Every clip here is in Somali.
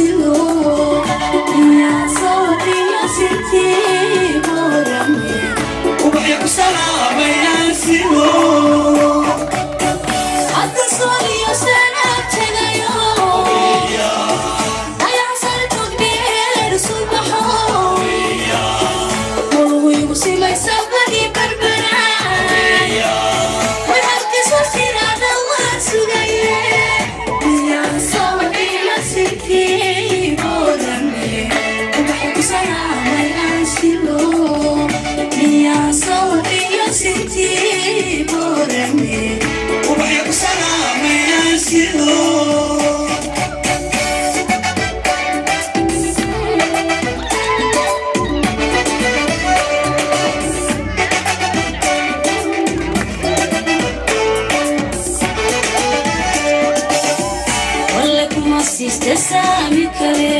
silo miyaa sawdiyo sintii Boorame Ubaxya ku salaamayaan sido. Hadda sooliyo sanaag tegayo, dayacsar togdheer subaxo Walowigu simay sabadii Barbaraan way halkiisa tiraada waan sugaye miyaa sawdiyo sintii Boorame ubaxya ku salaamayaan silo miyaa sawdiyo sintii Boorame Ubaxya ku salaamayaan sido. Walla kuma siiste saami kale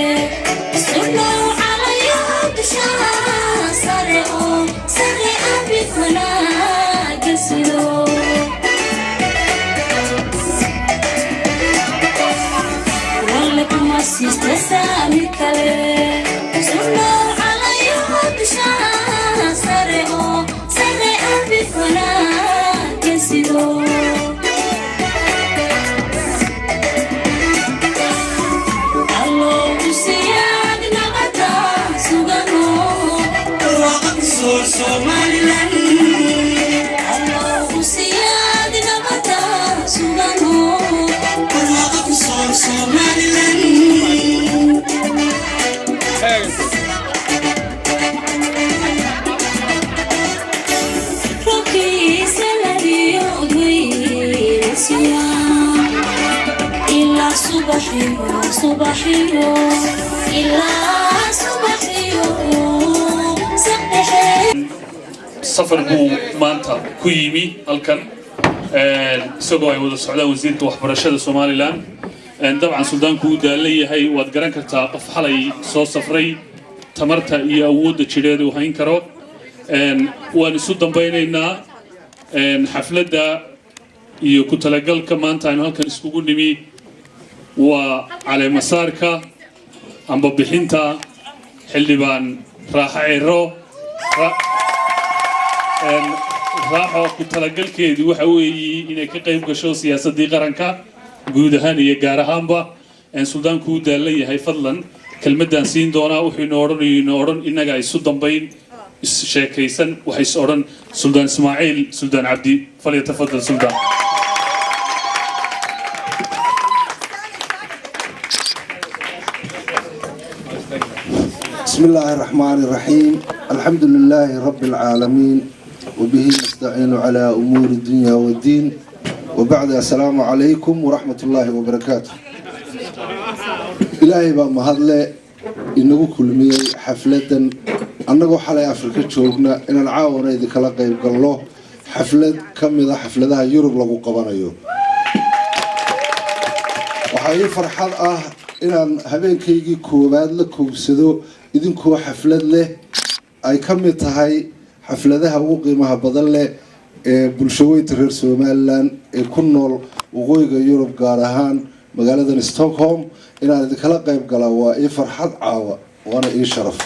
sudhow calayo dushaa sare oo sare abid wanaaga sido. Walla kuma siiste saami kale sudhow calayo dushaa sare oo sare abid wanaaga sido. Allow siyaad nabada sugano. Barwaaqa ku soor Somaliland. Allow siyaad nabada sugano. Barwaaqa ku soor Somaliland. Roobkiisa ladiyo udweynasiya ilaa subaxiyo subaxiyo ilaa subaxiyo saqdhexe. Safar buu maanta ku yimi halkan isagoo ay wada socdaan wasiirka waxbarashada Somaliland. Dabcan suldaanku uu daalan yahay, waad garan kartaa qof xalay soo safray tamarta iyo awoodda jidheed uu hayn karo. Waan isu dambaynaynaa. Xafladda iyo ku talagalka maanta aynu halkan iskugu nimi waa caleemasaarka amba bixinta xildhibaan Raaxo Ciro. Raaxo ku talagalkeedu waxa weeye inay ka qayb gasho siyaasaddii qaranka guud ahaan iyo gaar ahaanba. Suldaanku u daalan yahay, fadlan kelmaddaan siin doonaa, wuxuu ino odhanayo ino odhan, innaga isu dambayn, is sheekaysan, waxay is odhan. Suldaan Ismaaciil Suldaan Cabdi, falyatafadal suldaan. بسم الله الرحمن الرحيم، الحمد لله رب العالمين، وبه نستعين على أمور الدنيا والدين، وبعد، السلام عليكم ورحمة الله وبركاته. Ilaahay baa mahadle inagu kulmiyey xafladan annagoo xalay Afrika joogna inaan caawana idinkala qayb galno xaflad ka mid a xafladaha Yurub lagu qabanayo. Waxaa ii farxad ah inaan habeenkaygii koowaad la kowsado idinkoo xaflad leh, ay ka mid tahay xafladaha ugu qiimaha badan leh ee bulshaweynta reer Somaliland ee ku nool waqooyiga Yurub, gaar ahaan magaaladan Stockholm. Inaan idinkala qayb galaa waa ii farxad caawa, waana ii sharaf.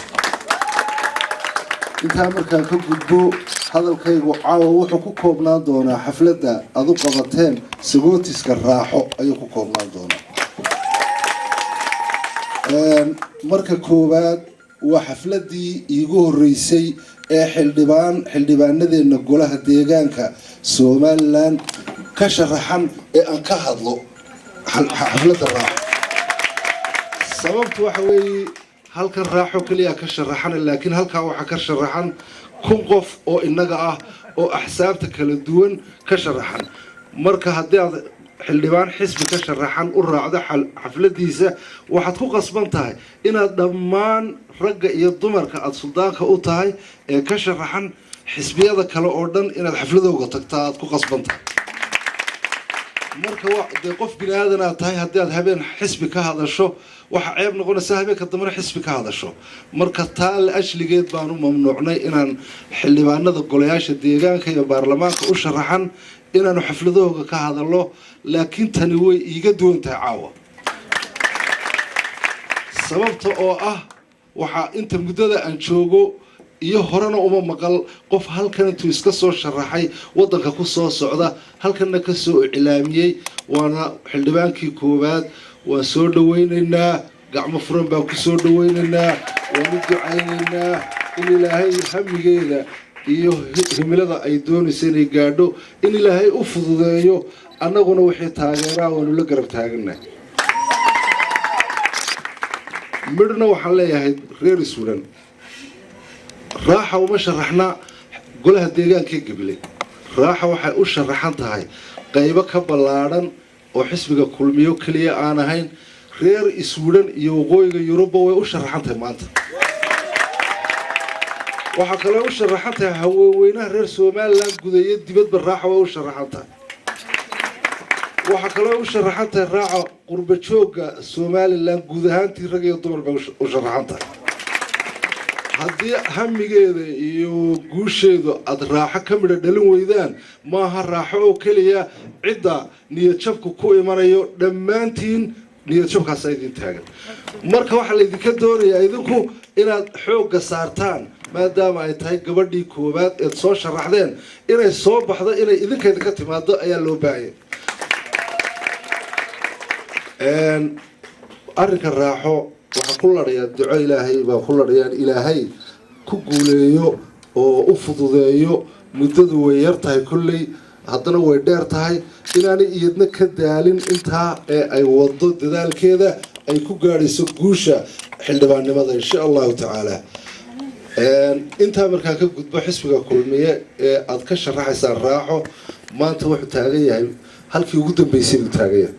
Intaa markaan ka gudbo, hadalkaygu caawa wuxuu ku koobnaan doonaa xafladda aad u qabateen sagootiska Raaxo ayuu ku koobnaan doonaa. Marka koowaad, waa xafladii iigu horreysay ee xildhibaan xildhibaanadeena golaha deegaanka Somaliland ka sharaxan ee aan ka hadlo xafladda Raaxo. Sababtu waxa weeye, halkan Raaxo keliya ka sharaxan, laakiin halkaa waxaa ka sharaxan 1000 qof oo innaga ah oo axsaabta kala duwan ka sharaxan. Marka haddii aad xildhibaan xisbi ka sharaxan u raacdo xafladiisa, waxaad ku qasban tahay inaad dhammaan ragga iyo dumarka aada suldaanka u tahay ee ka sharaxan xisbiyada kale oo dhan inaad xafladooga tagtaa aad ku qasban tahay. Marka dee qof bini aadan aad tahay, haddii aad habeen xisbi ka hadasho, waxaa ceeb noqonaysa habeenka dambena xisbi ka hadasho. Marka taa la ashligeed baanu mamnuucnay inaan xildhibaanada golayaasha deegaanka iyo baarlamaanka u sharaxan inaanu xafladahooga ka hadalno, laakiin tani way iiga duwan tahay caawa. Sababta oo ah waxaa inta muddada aan joogo iyo horena uma maqal qof halkan intuu iska soo sharaxay waddanka ku soo socda, halkanna ka soo iclaamiyey. Waana xildhibaankii koowaad. Waan soo dhawaynaynaa, gacmo furan baan ku soo dhawaynaynaa. Waan u ducaynaynaa in Ilaahay hamigeeda iyo himilada ay doonaysa inay gaadho in Ilaahay u fududeeyo. Annaguna wixii taageeraa waanu la garab taagannahay. Midhna waxaan leeyahay reer Sweden, Raaxa uma sharaxna golaha deegaanka Gabiley. Raaxa waxay u sharaxan tahay qaybo ka ballaadhan oo xisbiga Kulmiyo keliya aan ahayn. Reer Sweden iyo waqooyiga Yurubba way u sharaxan tahay maanta. Waxaa kaloo u sharaxan tahay haweenweynaha reer Somaliland, gudayo dibadba. Raaxa way u sharaxan tahay. Waxaa kaloo u sharaxan tahay Raaxa qurba joogga Somaliland guud ahaantii, rag iyo dumar bay u sharaxan tahay. Haddii hamigeeda iyo guusheedu aada Raaxo ka midha dhalin weydaan, maaha Raaxo oo keliya cidda niyadjabku ku imanayo, dhammaantiin niyadjabkaasa idin taagan. Marka waxaa laydinka doonayaa idinku inaad xoogga saartaan, maadaama ay tahay gabadhii koowaad eed soo sharaxdeen, inay soo baxdo, inay idinka idinka timaado ayaa loo baahanya. Arrinka Raaxo waxaan ku ladhayaa duco. Ilaahay baan ku ladhayaa in Ilaahay ku guuleeyo oo u fududeeyo. Muddadu way yar tahay kolley, haddana way dheer tahay. Inaanay iyadna ka daalin intaa ee ay wado dadaalkeeda ay ku gaadhayso guusha xildhibaannimada, insha Allahu tacaala. Intaa markaa ka gudbo, xisbiga Kulmiye ee aada ka sharaxaysaan Raaxo maanta wuxuu taagan yahay halkii ugu dambeysay buu taagan yahay.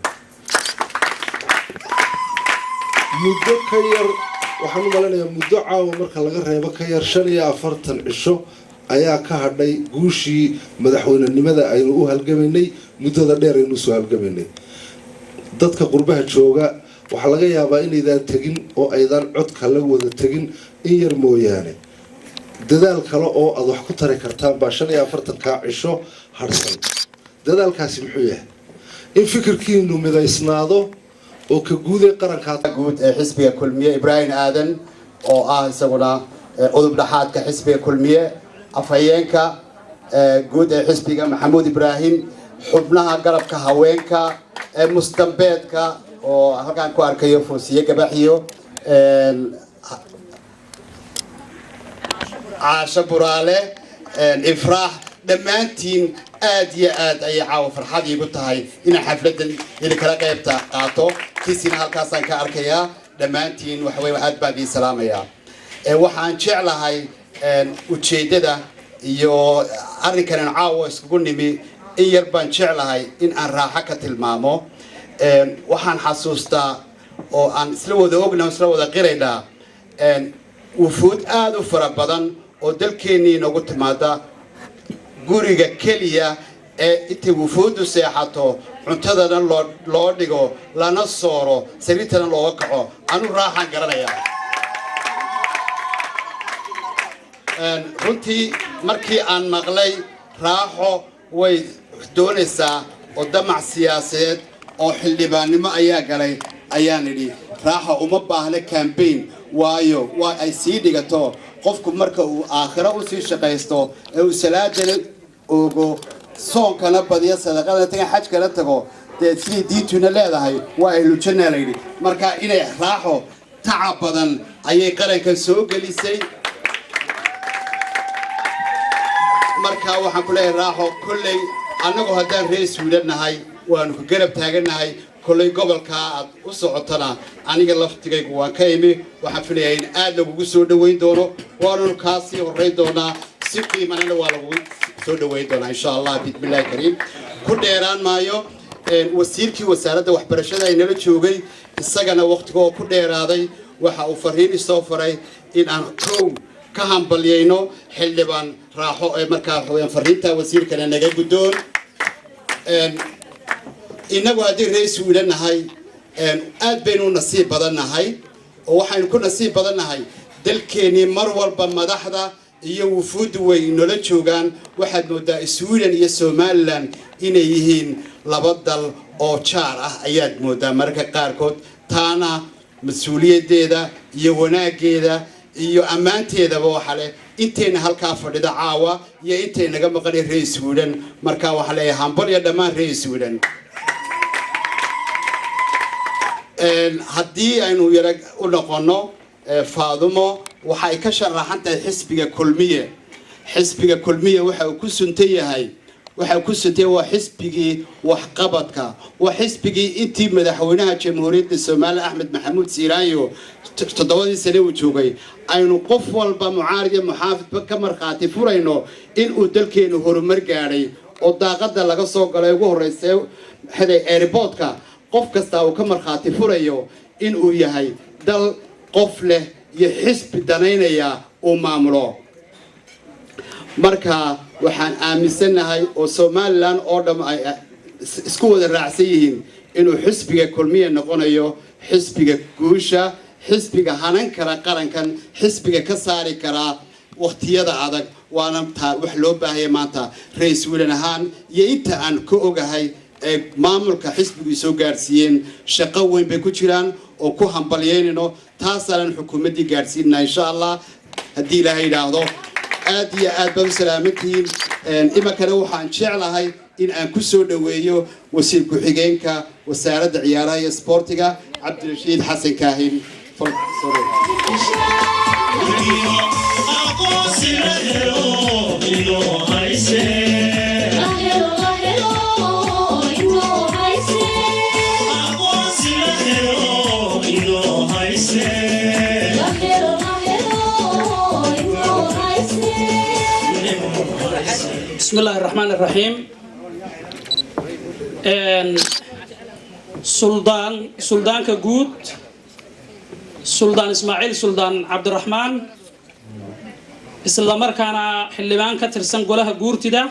Muddo ka yar, waxaan u malinayaa muddo caawa marka laga reebo ka yar 45 cisho ayaa ka hadhay guushii madaxweynenimada aynu u halgamaynay, muddada dheer aynu usoo halgamaynay. Dadka qurbaha jooga waxaa laga yaabaa inaydaan tegin oo aydaan codka la wada tegin in yar mooyaane. Dadaal kale oo aada wax ku tari kartaan baa 45-kaa cisho harhsan. Dadaalkaasi muxuu yahay? In fikirkiinu midaysnaado oo ka guud ee qarankaa Guud ee xisbiga Kulmiye, Ibraahim Aadan, oo ah isaguna udub dhaxaadka xisbiga Kulmiye, afhayeenka guud ee xisbiga Maxamuud Ibraahim, xubnaha garabka haweenka ee musdambeedka oo halkaan ku arkayo Foosiye Gabaxiyo, Caasho Buraale, Ifraax, dhammaantiin aad iyo aad ayay caawa farxad iigu tahay inaan xafladdan idinkala qaybta qaato. Kisina halkaasaan ka arkayaa. Dhammaantiin waxa weye aad baan idiin salaamayaa. Waxaan jeclahay ujeeddada iyo arrinkan aan caawa iskugu nimi in yar baan jeclahay in aan Raaxo ka tilmaamo. Waxaan xasuustaa oo aan isla wada ogna, isla wada qiraynaa, wufuud aada u fara badan oo dalkeennii inoogu timaada, guriga keliya ee intay wufuuddu seexato, cuntadana loo dhigo, lana sooro, sariirtana looga kaco, anu Raaxaan garanayaa. Runtii markii aan maqlay Raaxo way doonaysaa oo damac siyaasadeed oo xildhibaannimo ayaa galay, ayaan idhi Raaxo uma baahna campaign, waayo waa ay sii dhigato. Qofku marka uu aakhiro usii shaqaysto ee uu salaadana oogo, soonkana badiyo, sadaqadana taga, xajkana tago, dee sidii diintuna leedahay waa ahlujanna layidhi. Marka inay Raaxo tacab badan ayay qarankan soo gelisay. Marka waxaan ku leeyahay Raaxo, kolley annagu haddaan reer Sweden nahay waanu ku garab taagannahay. Kolley gobolkaa aad u socotana aniga laftigaygu waan ka imi. Waxaan filayaa in aad lagugu soo dhoweyn doono, waanunu kaa sii horrayn doonaa, si qiimanana waa lagugu soo dhoweyn doonaa, insha Allah, bismillahi kariim. Ku dheeraan maayo. Wasiirkii wasaaradda waxbarashada inala joogay, isagana wakhtigoo ku dheeraaday, waxa uu fariin isoo faray in aan kow ka hambalyayno xildhibaan Raaxo ee markaa waxa weeyaan fariinta wasiirkana naga guddoon. Innagu haddii reer Sweden nahay aad baynu nasiib badan nahay, oo waxaynu ku nasiib badan nahay dalkeennii mar walba madaxda iyo wufuuddu way inoola joogaan. Waxaad moodaa Sweden iyo Somaliland inay yihiin laba dal oo jaar ah ayaad moodaa mararka qaarkood. Taana Mas-uuliyaddeeda iyo wanaaggeeda iyo ammaanteedaba waxa leh intayna halkaa fadhida caawa iyo intay naga maqanay reer Sweden. Marka waxaa leeyahay hambalyo dhammaan reer Sweden. Haddii aynu yara u noqonno Faadumo, waxay ka sharaxan tahay xisbiga Kulmiye. Xisbiga Kulmiye waxa uu ku suntan yahay, waxa uu ku suntay, waa xisbigii waxqabadka, waa xisbigii intii madaxweynaha Jamhuuriyadda Soomaaliya Axmed Maxamuud Siiraanyo 7dii sane uu joogay aynu qof walba, mucaarid iyo muxaafidba, ka markhaati furayno in uu dalkeenu horumar gaadhay oo daaqada laga soo galay ugu horreysa xeday airportka qof kasta uu ka markhaati furayo in uu yahay dal qof leh iyo xisbi danaynaya uu maamulo. Marka waxaan aaminsannahay oo Somaliland oo dham ay isku wada raacsan yihiin inuu xisbiga Kulmiye noqonayo xisbiga guusha, xisbiga hanan kara qarankan, xisbiga ka saari karaa waqtiyada adag. Waana taa wax loo baahaya maanta. Ra-iisul wiilan ahaan iyo inta aan ka ogahay ee maamulka xisbigu soo gaadhsiiyeen, shaqo weyn bay ku jiraan oo ku hambalyeynayno. Taasaanan xukuumaddii gaadhsiinana, insha Allah, haddii Ilaahay yidhaahdo. Aad iyo aad baad u salaamantihiin. Iminkana waxaan jeclahay in aan ku soo dhoweeyo wasiir ku-xigeenka wasaaradda ciyaaraha iyo sboortiga, Cabdirashiid Xasan Kaahin. Aqoonsi la helo inoo hayse. Lahelo, lahelo, inoo hayse. Aqoonsi la helo inoo hayse. Lahelo, lahelo, inoo hayse. بسم الله الرحمن الرحيم. Suldaan, suldaanka guud, Suldaan Ismaaciil, Suldaan Cabdiraxmaan, isla markaana xildhibaan ka tirsan golaha guurtida,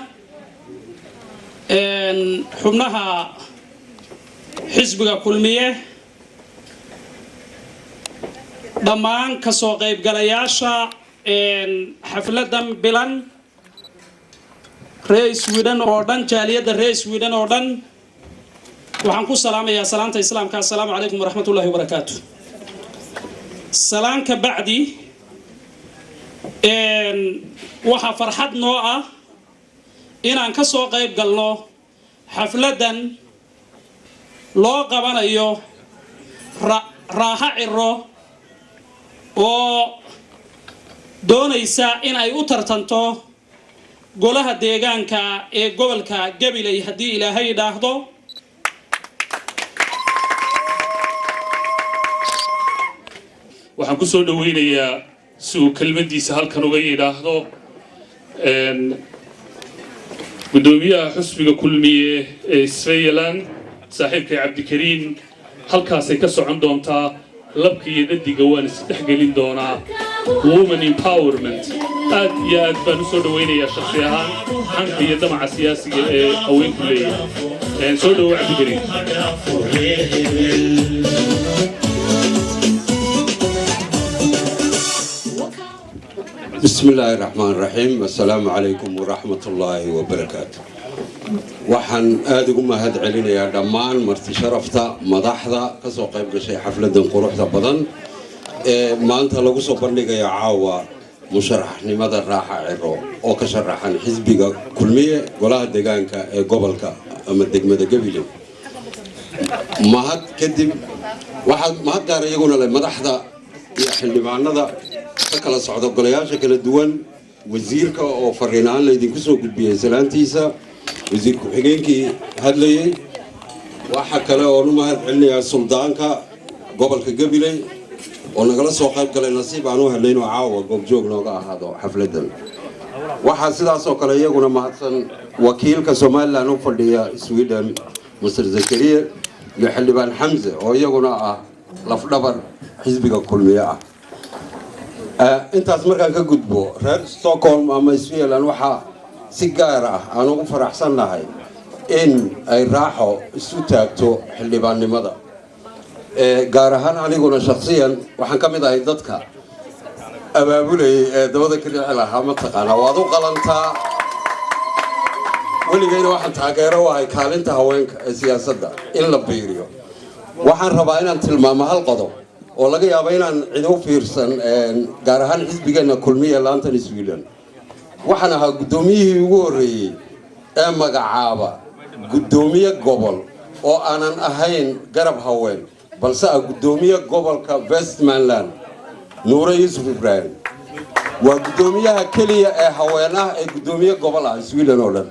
xubnaha xisbiga Kulmiye, dhammaan kasoo qaybgalayaasha xafladan bilan, reer Sweden oo dhan, jaaliyadda reer Sweden oo dhan, waxaan ku salaamayaa salaanta Islaamka: assalaamu calaykum waraxmatullahi wabarakaatu. Salaan ka bacdi, waxaa farxad noo ah inaan ka soo qayb galno xafladdan loo qabanayo Raaxo Ciro oo doonaysa in ay u tartanto golaha deegaanka ee gobolka Gabiley, haddii Ilaahay idhaahdo. Waxaan ku soo dhaweynayaa si uu kelmaddiisa halkan uga yidhaahdo guddoomiyaha xusbiga Kulmiye ee Svealand, saaxiibkay Cabdikariin. Halkaasay ka socon doontaa. Labka iyo dhadiga waan isdhexgelin doonaa, woman empowerment. Aad iyo aad baan u soo dhaweynayaa shaksi ahaan hanka iyo damaca siyaasiga ee haweenku leeyahay. Soo dhawo, Cabdikariin. بسم الله الرحمن الرحيم، السلام عليكم ورحمة الله وبركاته. Waxaan aada ugu mahad celinayaa dhammaan marti sharafta, madaxda kasoo qayb gashay xafladan quruxda badan ee maanta lagu soo bandhigayo caawa musharaxnimada Raaxa Ciro oo ka sharaxan xisbiga Kulmiye golaha deegaanka ee gobolka ama degmada Gabiley. Mahad kadib, waxaa mahad gaar iyaguna leh madaxda iyo xildhibaanada ka kala socda golayaasha kala duwan, wasiirka oo fariin ahaan laydinku soo gudbiyey salaantiisa, wasiir ku-xigeenkii hadlayey. Waxa kale oon u mahad celinayaa suldaanka gobolka Gabiley oo nagala soo qayb galay. Nasiib aan u helnay inuu caawa goobjoog nooga ahaado xafladan. Waxaa sidaasoo kale iyaguna mahadsan wakiilka Somaliland u fadhiya Sweden, Mister Zakariya, iyo xildhibaan Xamse oo iyaguna ah lafdhabar xisbiga Kulmiye ah. Intaas markaan ka gudbo, reer Stockholm ama Switzerland waxaa si gaar ah aan ugu faraxsannahay in ay Raaxo isu taagto xildhibaannimada. Gaar ahaan aniguna shakhsiyan waxaan ka mid ahay dadka abaabulayay ee dabada ka riixi lahaa. Mataqaanaa, waad u qalantaa. Weligayna waxaan taageero u ahay kaalinta haweenka ee siyaasadda in la biiriyo. Waxaan rabaa inaan tilmaamo hal qodob oo Oo laga yaabo inaan cid u fiirsan, gaar ahaan xisbigeenna Kulmiye laantan Sweden. Waxaan ahaa guddoomiyihii ugu horreeyey ee magacaaba guddoomiye gobol oo aanan ahayn garab haween, balse ah guddoomiye gobolka Westmanland. Nuure Yuusuf Ibraahim waa guddoomiyaha keliya ee haween ah ee guddoomiye gobol ah Sweden oo dhan.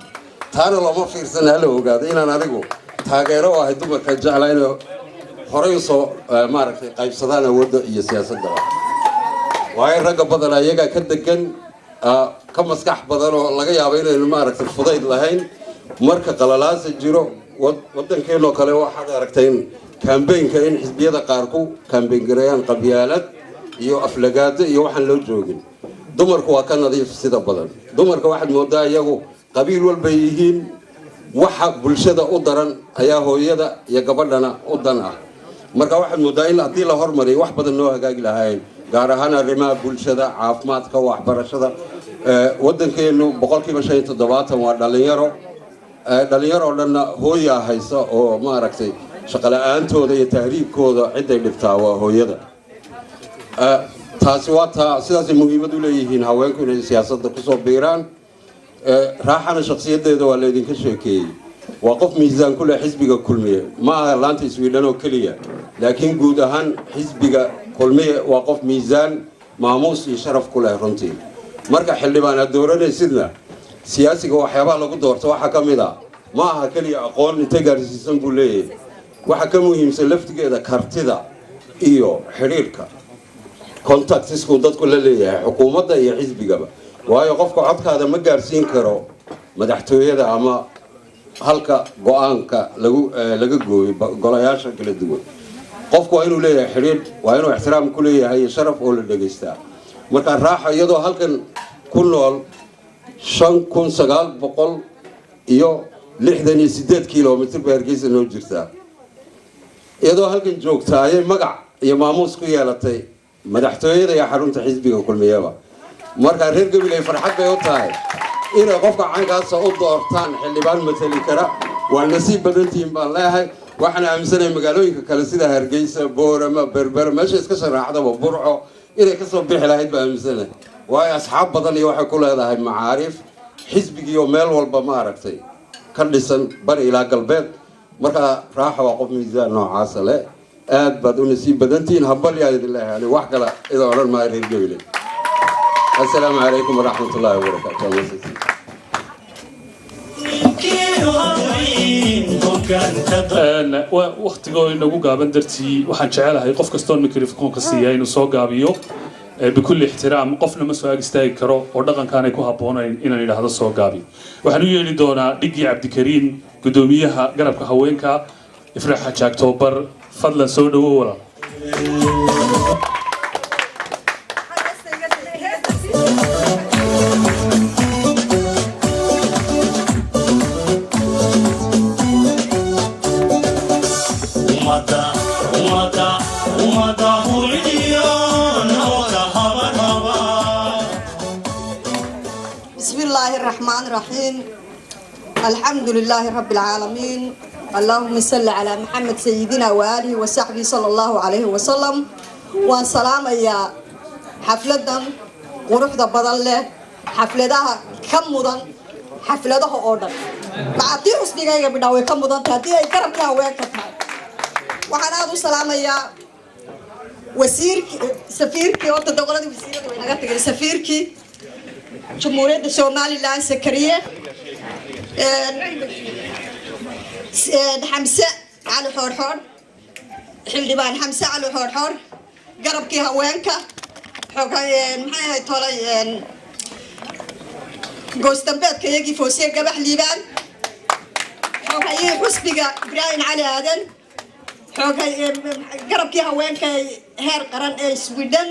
Taana looma fiirsan. Hala ogaado inaan anigu taageero u ahay dumarka, jeclaa inay horay usoo maaragtay qaybsadaan awoodda iyo siyaasaddaba, waayo ragga badan ayagaa ka degan, ka maskax badan oo laga yaabo inaynu maaragtay fudayd lahayn marka qalalaasa jiro. Waddankeenoo kale waxaad aragtay in campaignka in xisbiyada qaar ku campaign gareeyaan qabyaalad iyo aflagaado iyo waxaan loo joogin. Dumarku waa ka nadiif sida badan. Dumarka waxaad moodaa iyagu qabiil walbay yihiin, waxa bulshada u daran ayaa hooyada iyo gabadhana u dan ah. Marka waxaad moodaa in haddii la hormariyo wax badan noo hagaagi lahaayeen, gaar ahaan arrimaha bulshada, caafimaadka, waxbarashada. Waddankeenu 75% waa dhalinyaro. Dhalinyaro oo dhanna hooyaa haysa oo maaragtay shaqo la-aantooda iyo tahriibkooda ciday dhibtaa waa hooyada. Taasi waa taa. Sidaasay muhiimad u leeyihiin haweenku inay siyaasadda kusoo biiraan. Raaxana shakhsiyadeeda waa laydinka sheekeeyey. Waa qof miisaan ku leh xisbiga Kulmiye, ma aha laanta Sweden oo keliya, laakiin guud ahaan xisbiga Kulmiye waa qof miisaan, maamuus iyo sharaf ku leh runtii. Marka xildhibaan aad dooranaysidna, siyaasiga waxyaabaha lagu doorto waxaa ka mid a ma aha keliya aqoon intay gaarsiisan buu leeyahay, waxaa ka muhiimsan laftigeeda kartida iyo xidhiidhka, contactsku dadku la leeyahay xukuumadda iyo xisbigaba, waayo qofka codkaada ma gaarsiin karo madaxtooyada ama halka go-aanka lagu laga gooyo golayaasha kala duwan. Qofku waa inuu leeyahay xidhiidh, waa inuu ixtiraam ku leeyahay iyo sharaf oo la dhegaystaa. Marka Raaxa iyadoo halkan ku nool, 5968 kilomitr bay Hargeysa noo jirtaa, iyadoo halkan joogta ayay magac iyo maamuus ku yeelatay madaxtooyada iyo xarunta xisbiga Kulmiyaba. Marka reer Gabiley farxad bay u tahay inay qofka caynkaasa u doortaan xildhibaan matali kara. Waa nasiib badantihiin baan leeyahay. Waxaan aaminsanahay magaalooyinka kale sida Hargeysa, Boorama, Berbera, meesha iska sharaxdaba, Burco, inay kasoo bixi lahayd baan aaminsanahay, waayo asxaab badan iyo waxay ku leedahay macaariif xisbigiioo meel walba maaragtay ka dhisan, bari ilaa galbeed. Marka Raaxa waa qof miisaan noocaasa leh. Aad baad u nasiib badantihiin. Hambalyaa idin leeyahay. Ani wax kale idin odhan maayo reer Gabiley. Assalaamu calaykum waraxmat ullaahi wabarakaatu. Waktigoo inagu gaaban dartii, waxaan jecelahay qof kastoon mikrofoonka siiya inuu soo gaabiyo. Bikulli ixtiraam, qofna ma soo ag istaagi karo oo dhaqankaanay ku habboonayn inaan idhaahdo soo gaabi. Waxaan u yeedhi doonaa dhiggii Cabdikariim, guddoomiyaha garabka haweenka, Ifraax Xaji Octoobar. Fadlan soo dhawo, walaal. Ummada, ummada, ummada huriyo noota habar haba. بسم الله الرحمن الرحيم، الحمد لله رب العالمين، اللهم صل على محمد سيدنا وآله وصحبه صلى الله عليه وسلم. وسلام يا حفلة quruxda badan leh, xafladaha ka mudan xafladaha oo dhan macatii xusnigayga bidhaa way ka mudan tahay haddii ay garabka haweenka tahay. Waxaan aada u salaamayaa wasiirki, safiirkii, horta doqoladii wasiirada way naga tageen, safiirkii Jamhuuriyadda Somaliland Sakariye Xamse Cali Xoorxoor, xildhibaan Xamse Cali Xoorxoor, garabkii haweenka, xog maxay ahayd tolay, goosdambeedka iyagii Foosiye Gabax Liibaan, xoghayihii xusbiga Ibraahim Cali Aadan, xooghay garabkii haweenka heer qaran ee Sweden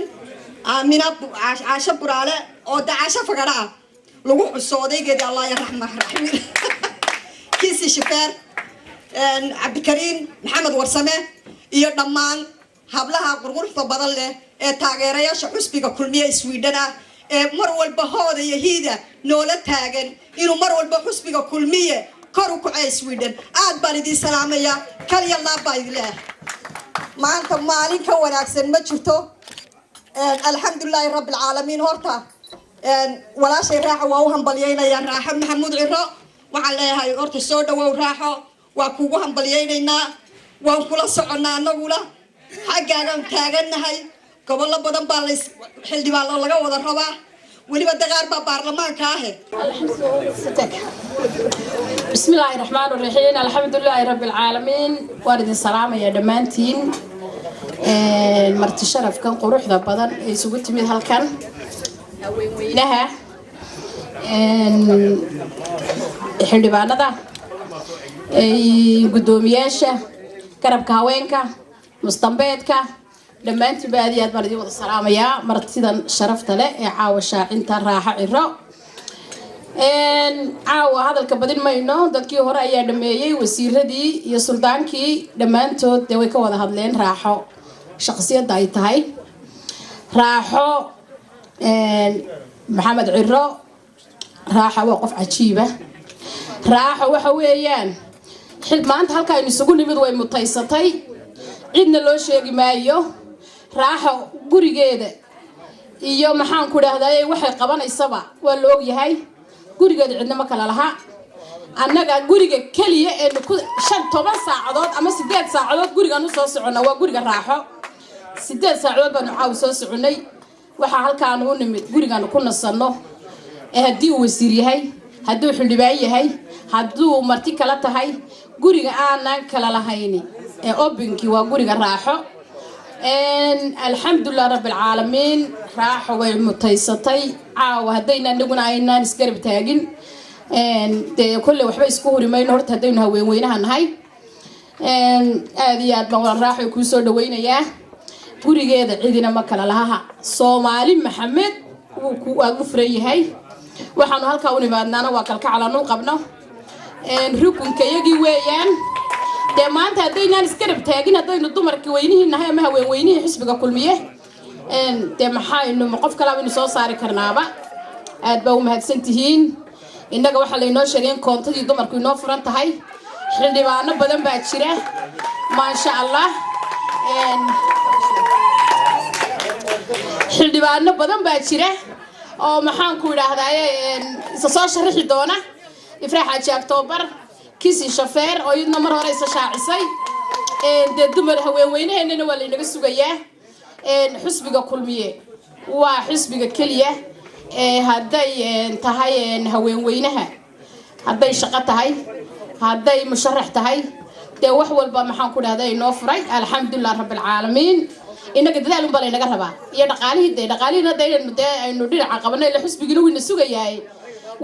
Aamina Caasho Buraale oo de Caasho Fagadha ah lagu xuso odaygeedii, Allah ya raxma raxmiin, Kiisi Shifeer, Cabdikariin Maxamed Warsame iyo dhammaan hablaha qurquruxda badan leh ee taageerayaasha xusbiga Kulmiye Sweden ah ee mar walba hooda iyo hiida noola taagan inuu mar walba xusbiga Kulmiye kor u kacay Sweden. Aad baan idiin salaamayaa, kaliya laab baa idin leeyahay. Maanta maalin ka wanaagsan ma jirto. Alxamdulilaahi rabbi alcaalamiin. Horta walaashay Raaxo waa u hambalyaynayaa. Raaxo Maxamuud Ciro waxaan leeyahay, horta soo dhawow Raaxo, waa kugu hambalyaynaynaa, waan kula soconnaa, anaguna xaggaagaan taagannahay. Gobollo badan baa lays xildhibaan oo laga wada rabaa, weliba daqaar baa baarlamaanka ahe. بسم الله الرحمن الرحيم، الحمد لله رب العالمين. Waan idin salaamaya dhammaantiin, marti sharafkan quruxda badan ee isugu timid halkan, haweenweynaha, xildhibaanada, guddoomiyaasha garabka haweenka, mustambeedka, dhammaantiinba aad iyo aad baan idin wada salaamayaa, martidan sharafta leh ee caawa shaacinta Raaxo Ciro. Caawa hadalka badin mayno, dadkii hore ayaa dhameeyey. Wasiiradii iyo suldaankii dhammaantood dee way ka wada hadleen Raaxo shaqsiyadda ay tahay. Raaxo Maxamed Ciro, Raaxo waa qof cajiiba. Raaxo waxa weeyaan xil maanta halka aynu isugu nimid way mutaysatay, cidna loo sheegi maayo. Raaxo gurigeeda iyo maxaan ku dhahday waxay qabanaysaba waa la ogyahay. Gurigeeda cidna ma kala laha. Annaga guriga keliya eenu ku 15 saacadood ama 8 saacadood gurigaan usoo soconna waa guriga Raaxo. 8 saacadood baanu caawi soo soconnay. Waxaa halkaanu u nimid gurigaanu ku nasanno ee haddii uu wasiir yahay, hadduu xildhibaan yahay, hadduu marti kala tahay, guriga aanan kala lahayni ee obinkii waa guriga Raaxo. Alxamdulilah rabbi alcaalamiin. Raaxo way mutaysatay caawa. Haddayna anaguna aynaan isgarab taagin, dee kolley waxba isku huri mayno. Horta haddaynu haweenweynaha nahay, aada iyo aad baan wala Raaxo kuu soo dhaweynayaa. Gurigeeda cidina ma kala lahaha. Soomaali Maxamed wuu ku aad u furan yahay. Waxaanu halkaa u nimaadnaana waa kalkacal aanu qabno rukunka iyagii weeyaan. Dee maanta haddaynaan isgarab taagin, haddaynu dumarkii weynihii nahay ama haween weynihii xisbiga Kulmiye, dee maxaynu qof kalaa baynu soo saari karnaaba? Aad baa u mahadsan tihiin. Innaga waxaa laynoo sheegay in koontadii dumarku inoo furan tahay. Xildhibaano badan baa jira, maasha Allah. Xildhibaano badan baa jira oo maxaan ku idhaahdaaye isa soo sharaxi doona: Ifraax Xaaji Octoobar, Kisi Shafeer oo iyaduna mar hore isa shaacisay. Dee dumar haweenweynaheenana waa laynaga sugayaa. Xisbiga Kulmiye waa xisbiga keliya ee hadday tahay haweenweynaha, hadday shaqo tahay, hadday musharax tahay, dee wax walba maxaan ku dhahday inoo furay. Alxamdulilah rabbi alcaalamiin. Innaga dadaal unbaa laynaga rabaa iyo dhaqaalihii. Dee dhaqaalihiina de inaynu dee aynu dhinaca qabanay ila xisbigiina wayna sugayahay.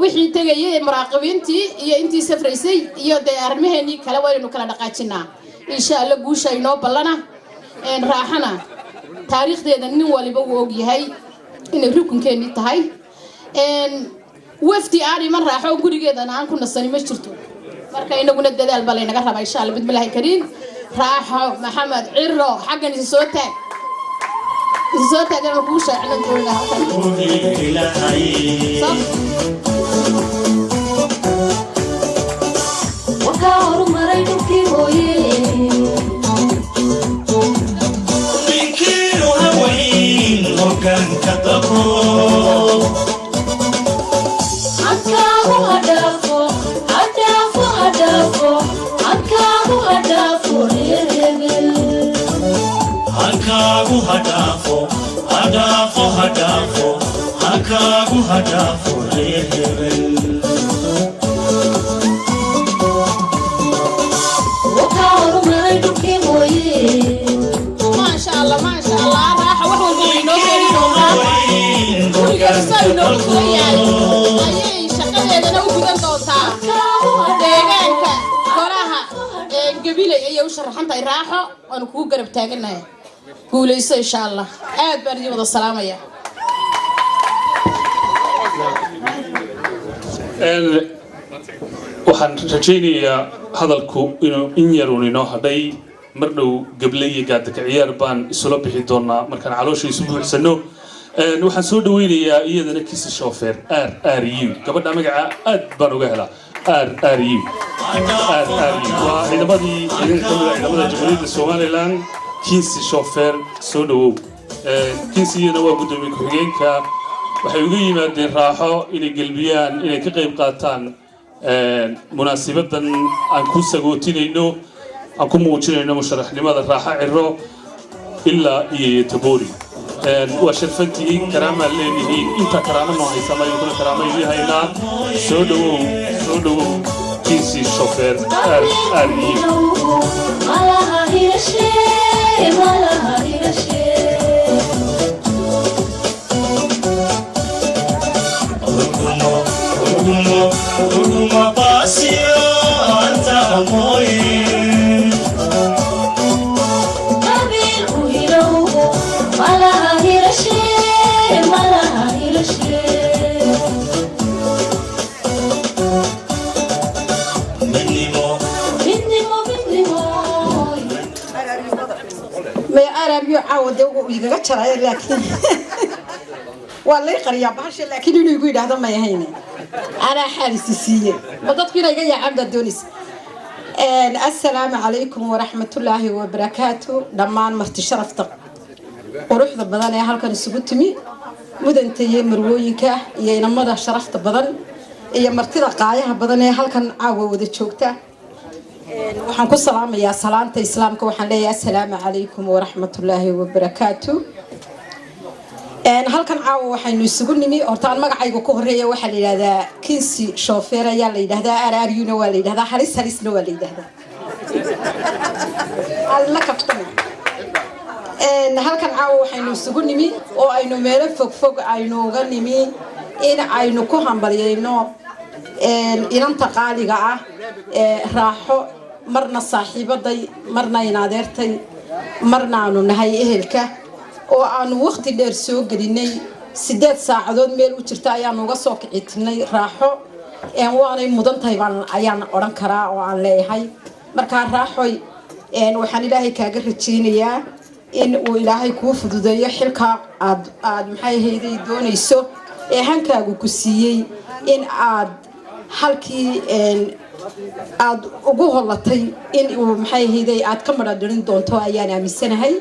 Wixii tegayay muraaqibiintii iyo intii safraysay iyo dee arrimaheenii kale waa inaynu kala dhaqaajinaa, insha Allah. Guusha inoo ballana. Raaxana taariikhdeeda nin waliba wuu ogyahay inay rukunkeenii tahay. Wafdi aan iman Raaxo oo gurigeedana aan ku nasani ma jirto. Marka inaguna dadaal baa laynaga rabaa, insha Allah bidmillahi kariim. Raaxo Maxamed Ciro, xaggan isa soo taag, isa soo taagan kugu shaacina doonaa halkan. Wakaa horumaray dhulkii hooye. Ninkiinu haweyn hogaanka dabo. Hankaagu hadhaafo, hadhaafo, hadhaafo, hankaagu hadhaafo reer hebel. Hankaagu hadhaafo, hadhaafo, hadhaafo, hankaagu hadhaafo reer hebel. Wakaa horumaray dhulkii hooye. Maasha Allah, maasha Allah. Raaxa wax walba way inoo keeni doontaa. Gurigeedu saa inoogu furan yahay ayay shaqadeedana u gudan doontaa. Deegaanka golaha Gabiley ayay u sharaxan tahay. Raaxo, waanu kugu garab taaganahay. Guulayso, insha Allah. Aad baan idin wada salaamaya. Waxaan rajaynayaa hadalku inuu in yarun inoo hadhay. Mar dhow gable iyo gaadaka ciyaar baan isula bixi doonaa markaan caloosha isu buuxsano. Waxaan soo dhaweynayaa iyadana Kisi Shofeer RRU. Gabadha magaca aad baan uga helaa, RRU, RRU waa ciidamadii, ciidan ka mid a ciidamada Jamhuuriyadda Somaliland. Kinsi Shofeer, soo dhowow. Kinsiyana waa guddoomiye ku-xigeenka. Waxay uga yimaadeen Raaxo inay gelbiyaan, inay ka qayb qaataan munaasibadan aan ku sagootinayno, aan ku muujinayno musharaxnimada Raaxo Ciro ilaa iyo Göteborg. Waa sharfantihiin, karaamaa leedihiin. Inta karaamo noo haysa maydkuna karaamo idii haynaa. Soo dhowow, soo dhowow, Kinsi Shofeer aar aar iyo Malaha hirashe, malaha hirashe. Urguma pasiyo anta moyi. Qabiil u hilow, malaha hirashe, malaha hirashe. Midnimo. Midnimo, midnimo. May arabyo caawa dee uu igaga jaraya, laakiin waa lay qariyaa bahasha, laakiin inuu igu yidhaahdo may ahayne, anaa xaalisi siiye ma dadku inay iga yaacaan baad doonaysa. Assalaamu calaykum waraxmatullaahi wabarakaatu. Dhammaan marti sharafta quruxda badan ee halkan isugu timi, mudanta iyo marwooyinka iyo inamada sharafta badan iyo martida qaayaha badan ee halkan caawa wada joogta, waxaan ku salaamayaa salaanta Islaamka. Waxaan leeyahay assalaamu calaykum waraxmatullaahi wabarakaatu. Halkan caawa waxaynu isugu nimi, horta aan magacayga ku horeeya, waxaa la yidhahdaa Kinsi Shofeer ayaa la yidhahdaa, RRuna waa la yidhahdaa, halis halisna waa la yidhahdaa, alla kaftana. Halkan caawa waxaynu isugu nimi oo aynu meelo fog fog aynu uga nimi in aynu ku hambalyayno inanta qaaliga ah ee Raaxo, marna saaxiibaday, marna inadeertay, marna aanu nahay ehelka, oo aanu waqti dheer soo gelinay. 8 saacadood meel u jirta ayaanu uga soo kicitinay Raaxo. Waanay mudan tahay baan ayaan odhan karaa oo aan leeyahay. Markaa Raaxoy, waxaan Ilaahay kaaga rajaynayaa in uu Ilaahay kuu fududeeyo xilkaa aad maxay ahayday doonayso ee hankaagu ku siiyey, in aad halkii aad ugu hollatay in uu maxay ahayday aad ka madhadhirin doonto ayaan aaminsanahay.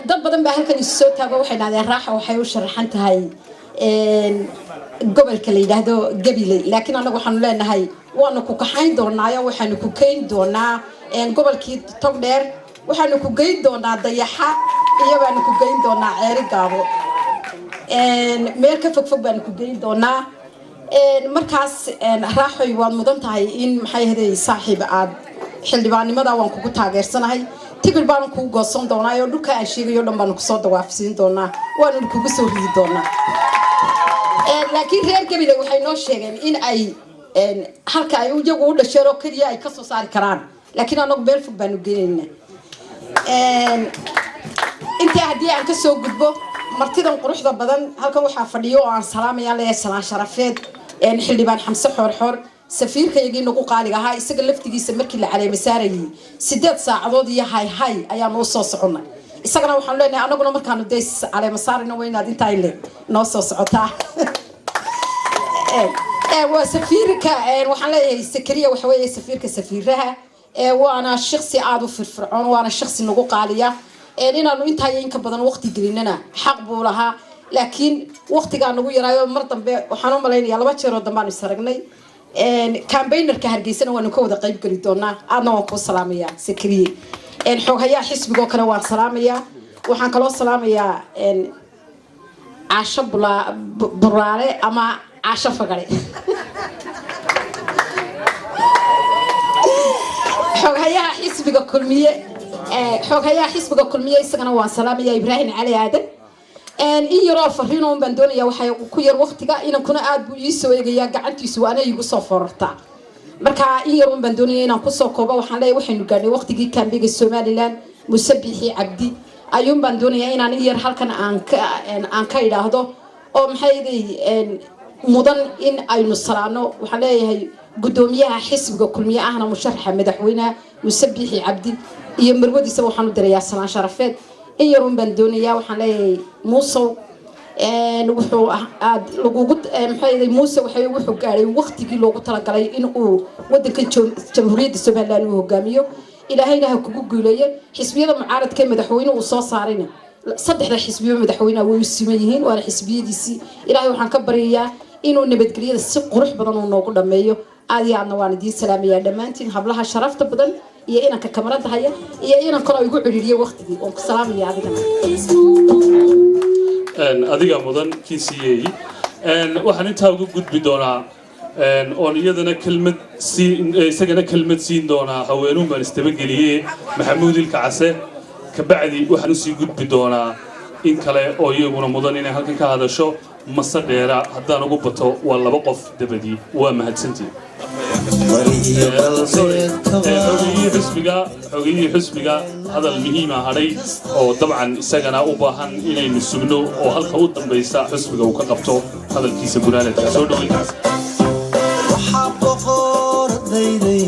Dad badan baa halkan isu soo taago, waxay dhahdeen Raaxa waxay u sharaxan tahay gobolka la yidhaahdo Gabiley, laakiin annagu waxaanu leenahay waanu ku kaxayn doonaayo, waxaanu ku keyn doonaa gobolkii Togdheer, waxaanu ku geyn doonaa Dayaxa iyo baanu ku geyn doonaa Ceeri Gaabo, meel ka fog fog baanu ku geyn doonaa. Markaas Raaxoy, waad mudan tahay in maxay ahday saaxiib aad xildhibaannimada waan kugu taageersanahay. Tigir baanu kugu goosan doonaa oo dhulka aan sheegayo dhan baanu kusoo dawaafsiin doonaa, waanu kugu soo ridi doonaa. Laakiin reer Gabiley waxay noo sheegeen in ay halka ay iyagu u dhasheen oo keliya ay kasoo saari karaan, laakiin anagu meel fog baanu geenaynaa. Intaa haddii aan kasoo gudbo, martidan quruxda badan halkan waxaa fadhiyo oo aan salaamayaa, leeyahay salaan sharafeed, xildhibaan Xamse Xoorxoor, safiirkayagii nagu qaaliga ahaa. Isaga laftigiisa markii la caleema saarayay 8 saacadood iyo hay hay ayaanu usoo soconnay. Isagana waxaanu leenahay anaguna markaanu dee caleema saarayno waa inaad intaa ile noo soo socotaa. Waa safiirka, waxaan leeyahay Sakariya, waxa weeye safiirka safiiraha, waana shaqsi aada u firfircoon, waana shaqsi nagu qaaliya. Inaanu intaa iyo inka badan waqti gelinana xaq buu lahaa, laakiin waqtigaa nagu yaraayo. Mar dambe waxaan u malaynayaa 2 jeeroo dambe aanu is aragnay. Campaignerka Hargeysana waanu ka wada qayb geli doonaa. Aadna waan kuu salaamayaa, Sakariye. Xooghayaha xisbigoo kale waan salaamayaa. Waxaan kaloo salaamayaa Caasho Buraale ama Caasho Fagare, xooghayaha xisbiga Kulmiye. Xooghayaha xisbiga Kulmiye isagana waan salaamaya, Ibraahim Cali Aadan. In yaroo fariinoon baan doonaya, waxay ku yar waqtiga, inankuna aad buu ii soo eegayaa, gacantiisu waana iigu soo forortaa. Marka in yarun baan doonaya inaan kusoo koobo. Waxaan leeyahay waxaynu gaadhnay waqtigii kaambiga Somaliland. Musabixi Cabdi ayuun baan doonayaa inaan in yar halkan aan ka idhaahdo oo maxay mudan in aynu salaano. Waxaan leeyahay guddoomiyaha xisbiga Kulmiye ahna musharaxa madaxweynaha Musabixi Cabdi iyo marwadiisaba waxaan u dirayaa salaan sharafeed. In yarun baan doonayaa, waxaan leeyahay Muusow, wuxuu aad lagugu maxay Muuse waxay wuxuu gaadhay waqtigii loogu talagalay in uu wadankan Jamhuuriyadda Somaliland uu hogaamiyo. Ilaahayna ha kugu guuleeye. Xisbiyada mucaaradka ee madaxweyne uu soo saarayna, saddexda xisbiyo madaxweynaha way u siman yihiin, waana xisbiyadiisii. Ilaahay waxaan ka baryayaa inuu nabadgelyada si qurux badan uu noogu dhammeeyo. Aad iyo aadna waan idiin salaamayaa dhammaantiin, hablaha sharafta badan iyo inanka kamarada haya iyo inankan oo igu cidhiidhiya waqtigii. Waan ku salaamaya adigana. Adiga mudan KCA. Waxaan intaa uga gudbi doonaa oon iyadana kelmad siin, isagana kelmad siin doonaa. Haweenuun baan istabageliye, Maxamuud Ilka Case. Kabacdi waxaan usii gudbi doonaa in kale oo iyaguna mudan inay halkan ka hadasho. Mase dheera, haddaan ugu bato waa laba qof dabadii. Waa mahadsantiin. Xogiyihii xisbiga hadal muhiima hadhay oo dabcan isagana u baahan inaynu sugno oo halka u dambaysa xisbiga uu ka qabto hadalkiisa gunaanadka. Soo dhaweyntaas. Waxaa boqoradayday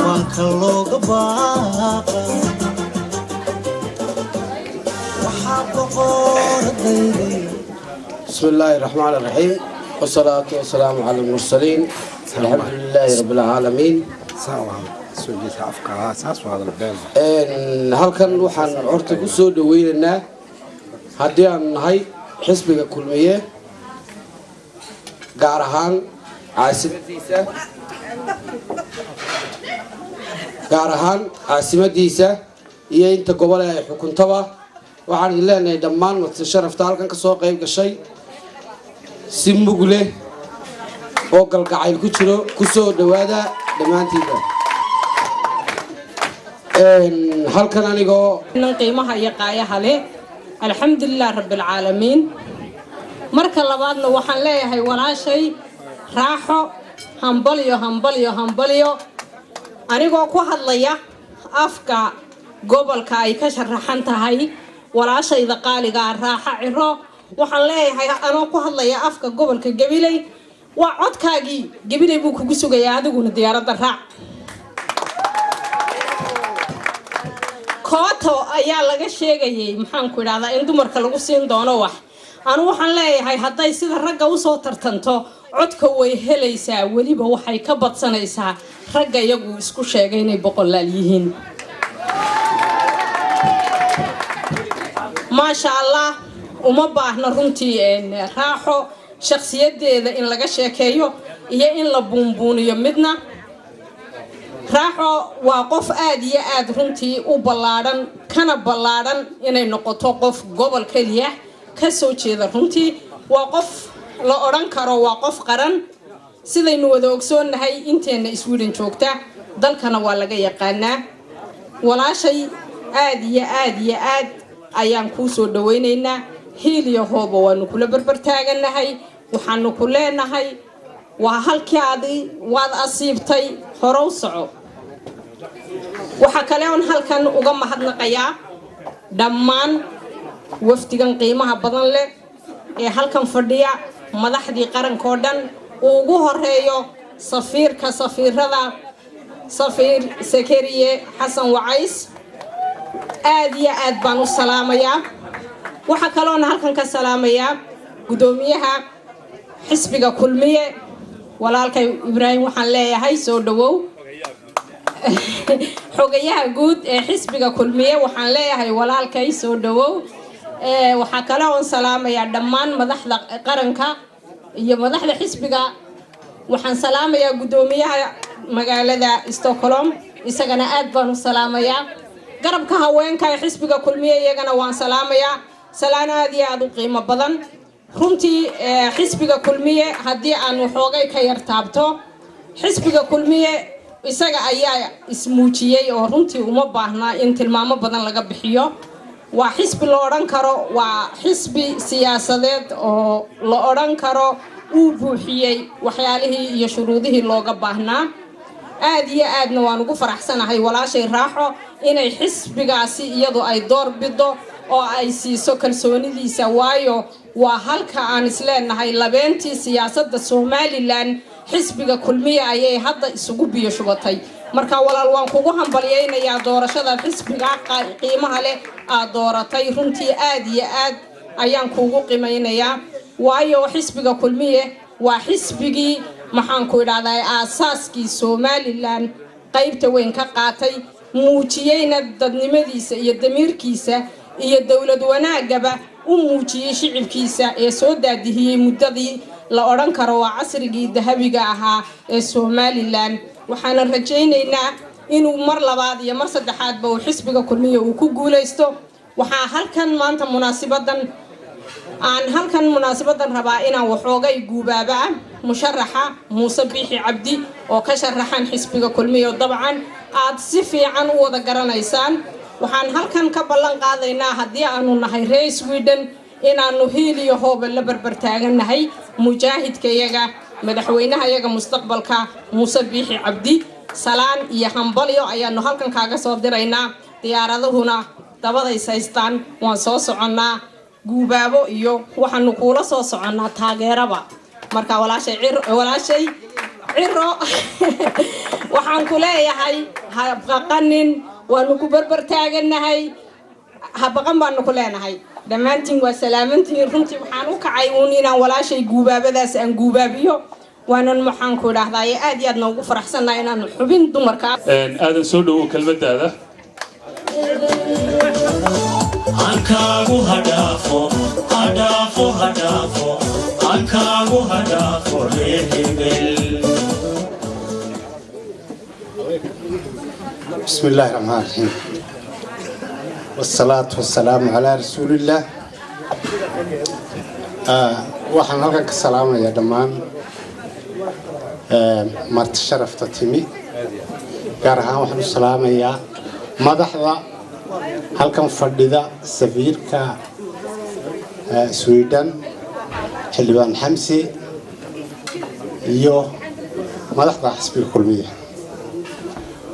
waanka looga baaqa. Waxaa boqoradayday. بسم الله الرحمن الرحيم، والصلاة والسلام على المرسلين، الحمد لله رب العالمين. Halkan waxaan horta ku soo dhaweynaynaa, haddii aan nahay xisbiga Kulmiye, gaar ahaan caasimadiisa iyo inta gobol ee ay xukuntaba, waxaan idin leenahay dhammaan marti sharafta halkan ka soo qayb gashay, si mug leh oo galgacayl ku jiro ku soo dhawaada dhammaantiinba halkan anigoo qiimaha iyo qaayaha leh. Alxamdulilah rabbilcaalamiin. Marka labaadna waxaan leeyahay walaashay Raaxo, hambalyo, hambalyo, hambalyo. Anigoo ku hadlaya afka gobolka ay ka sharaxan tahay walaashayda qaaligaa Raaxo Ciro, waxaan leeyahay, anoo ku hadlaya afka gobolka Gabiley, waa codkaagii Gabiley buu kugu sugayaa, adiguna diyaaradda raac. Kooto ayaa laga sheegayay, maxaanku idhahdaa, in dumarka lagu siin doono wax. Anu waxaan leeyahay, hadday sida ragga usoo tartanto, codka way helaysaa, weliba waxay ka badsanaysaa ragga iyagu isku sheegay inay boqolaal yihiin. Maasha Allah, uma baahna runtii Raaxo shakhsiyadeeda in laga sheekeeyo iyo in la buunbuuniyo midna. Raaxo waa qof aada iyo aada runtii u ballaadhan, kana ballaadhan inay noqoto qof gobol keliya ka soo jeeda. Runtii waa qof la odhan karo waa qof qaran. Sidaynu wada ogsoonnahay, inteenna Sweden joogta, dalkana waa laga yaqaanaa. Walaashay, aada iyo aada iyo aad ayaan kuu soo dhawaynaynaa. Hiil iyo hooba waanu kula berber taaganahay. Waxaanu ku leenahay, waa halkaadii waad asiibtay, horow soco. Waxaa kale oon halkan uga mahadnaqayaa dhammaan wafdigan qiimaha badan leh ee halkan fadhiya, madaxdii qarankoo dhan, uu ugu horeeyo safiirka safiirada, Safiir Sakariye Xasan Wacays. Aad iyo aad baan u salaamayaa. Waxaa kaloona halkan ka salaamayaa guddoomiyaha xisbiga Kulmiye, walaalkay Ibraahim. Waxaan leeyahay soo dhawow. Xogayaha guud ee xisbiga Kulmiye, waxaan leeyahay walaalkay soo dhawow. Waxaa kale oon salaamayaa dhammaan madaxda qaranka iyo madaxda xisbiga. Waxaan salaamayaa guddoomiyaha magaalada Stockholm, isagana aad baan u salaamayaa. Garabka haweenka ee xisbiga Kulmiye iyagana waan salaamayaa, salaan aad iyo aada u qiimo badan. Runtii xisbiga Kulmiye haddii aan waxoogay ka yar taabto, xisbiga Kulmiye isaga ayaa ismuujiyey oo runtii uma baahnaa in tilmaamo badan laga bixiyo. Waa xisbi la odhan karo waa xisbi siyaasadeed oo la odhan karo uu buuxiyey waxyaalihii iyo shuruudihii looga baahnaa. Aad iyo aadna waan ugu faraxsanahay walaashay Raaxo inay xisbigaasi iyadu ay door bido oo ay siiso kalsoonidiisa, waayo waa halka aan isleenahay labeentii siyaasadda Somaliland xisbiga Kulmiye ayay hadda isugu biyo shubatay. Marka walaal, waan kugu hambalyaynayaa doorashada xisbiga qiimaha leh aad dooratay. Runtii aad iyo aad ayaan kuugu qimaynayaa, waayo xisbiga Kulmiye waa xisbigii, maxaanku idhahdaa, aasaaskii Somaliland qaybta weyn ka qaatay. Muujiyeyna dadnimadiisa iyo damiirkiisa iyo dowlad wanaagaba u muujiyey shicibkiisa ee soo daadihiyey muddadii la odhan karo waa casrigii dahabiga ahaa ee Somaliland. Waxaana rajaynaynaa inuu mar labaad iyo mar saddexaadba uu xisbiga Kulmiya uu ku guulaysto. Waxaa halkan maanta munaasibadan aan halkan munaasabadan rabaa inaan waxoogay guubaaba ah musharaxa Muuse Biixi Cabdi oo ka sharaxan xisbiga Kulmiyo, dabcan aad si fiican u wada garanaysaan. Waxaan halkan ka ballan qaadaynaa, haddii aanu nahay reer Sweden, inaanu hiil iyo hooba la barbar taagannahay mujaahidkayaga, madaxweynahayaga mustaqbalka, Muuse Biixi Cabdi. Salaan iyo hambalyo ayaanu halkan kaaga soo diraynaa. Diyaaradahuna dabadays haystaan, waan soo soconnaa. Guubaabo iyo waxaanu kuula soo soconnaa taageeraba. Marka walaashay walaashay Ciro, waxaan ku leeyahay ha baqanin, waanu ku barbar taagannahay, ha baqan baanu ku leenahay. Dhammaantiin waa salaamantihiin. Runtii waxaan u kacay uun inaan walaashay guubaabadaas aan guubaabiyo, waanan waxaan ku idhaahdaa aad iyo aad noogu faraxsannahay inaanu xubin dumarka. Aadan, soo dhowow, kelmadaada. Hankaagu hadhaafo, hadhaafo, hadhaafo, hankaagu hadhaafo reer hebel. بسم الله الرحمن الرحيم، والصلاة والسلام على رسول الله. Waxaan halkan ka salaamayaa dhammaan marti sharafta timi. Gaar ahaan waxaan u salaamayaa madaxda halkan fadhida, safiirka Sweden, Xildhibaan Xamsi iyo madaxda xisbiga Kulmiya.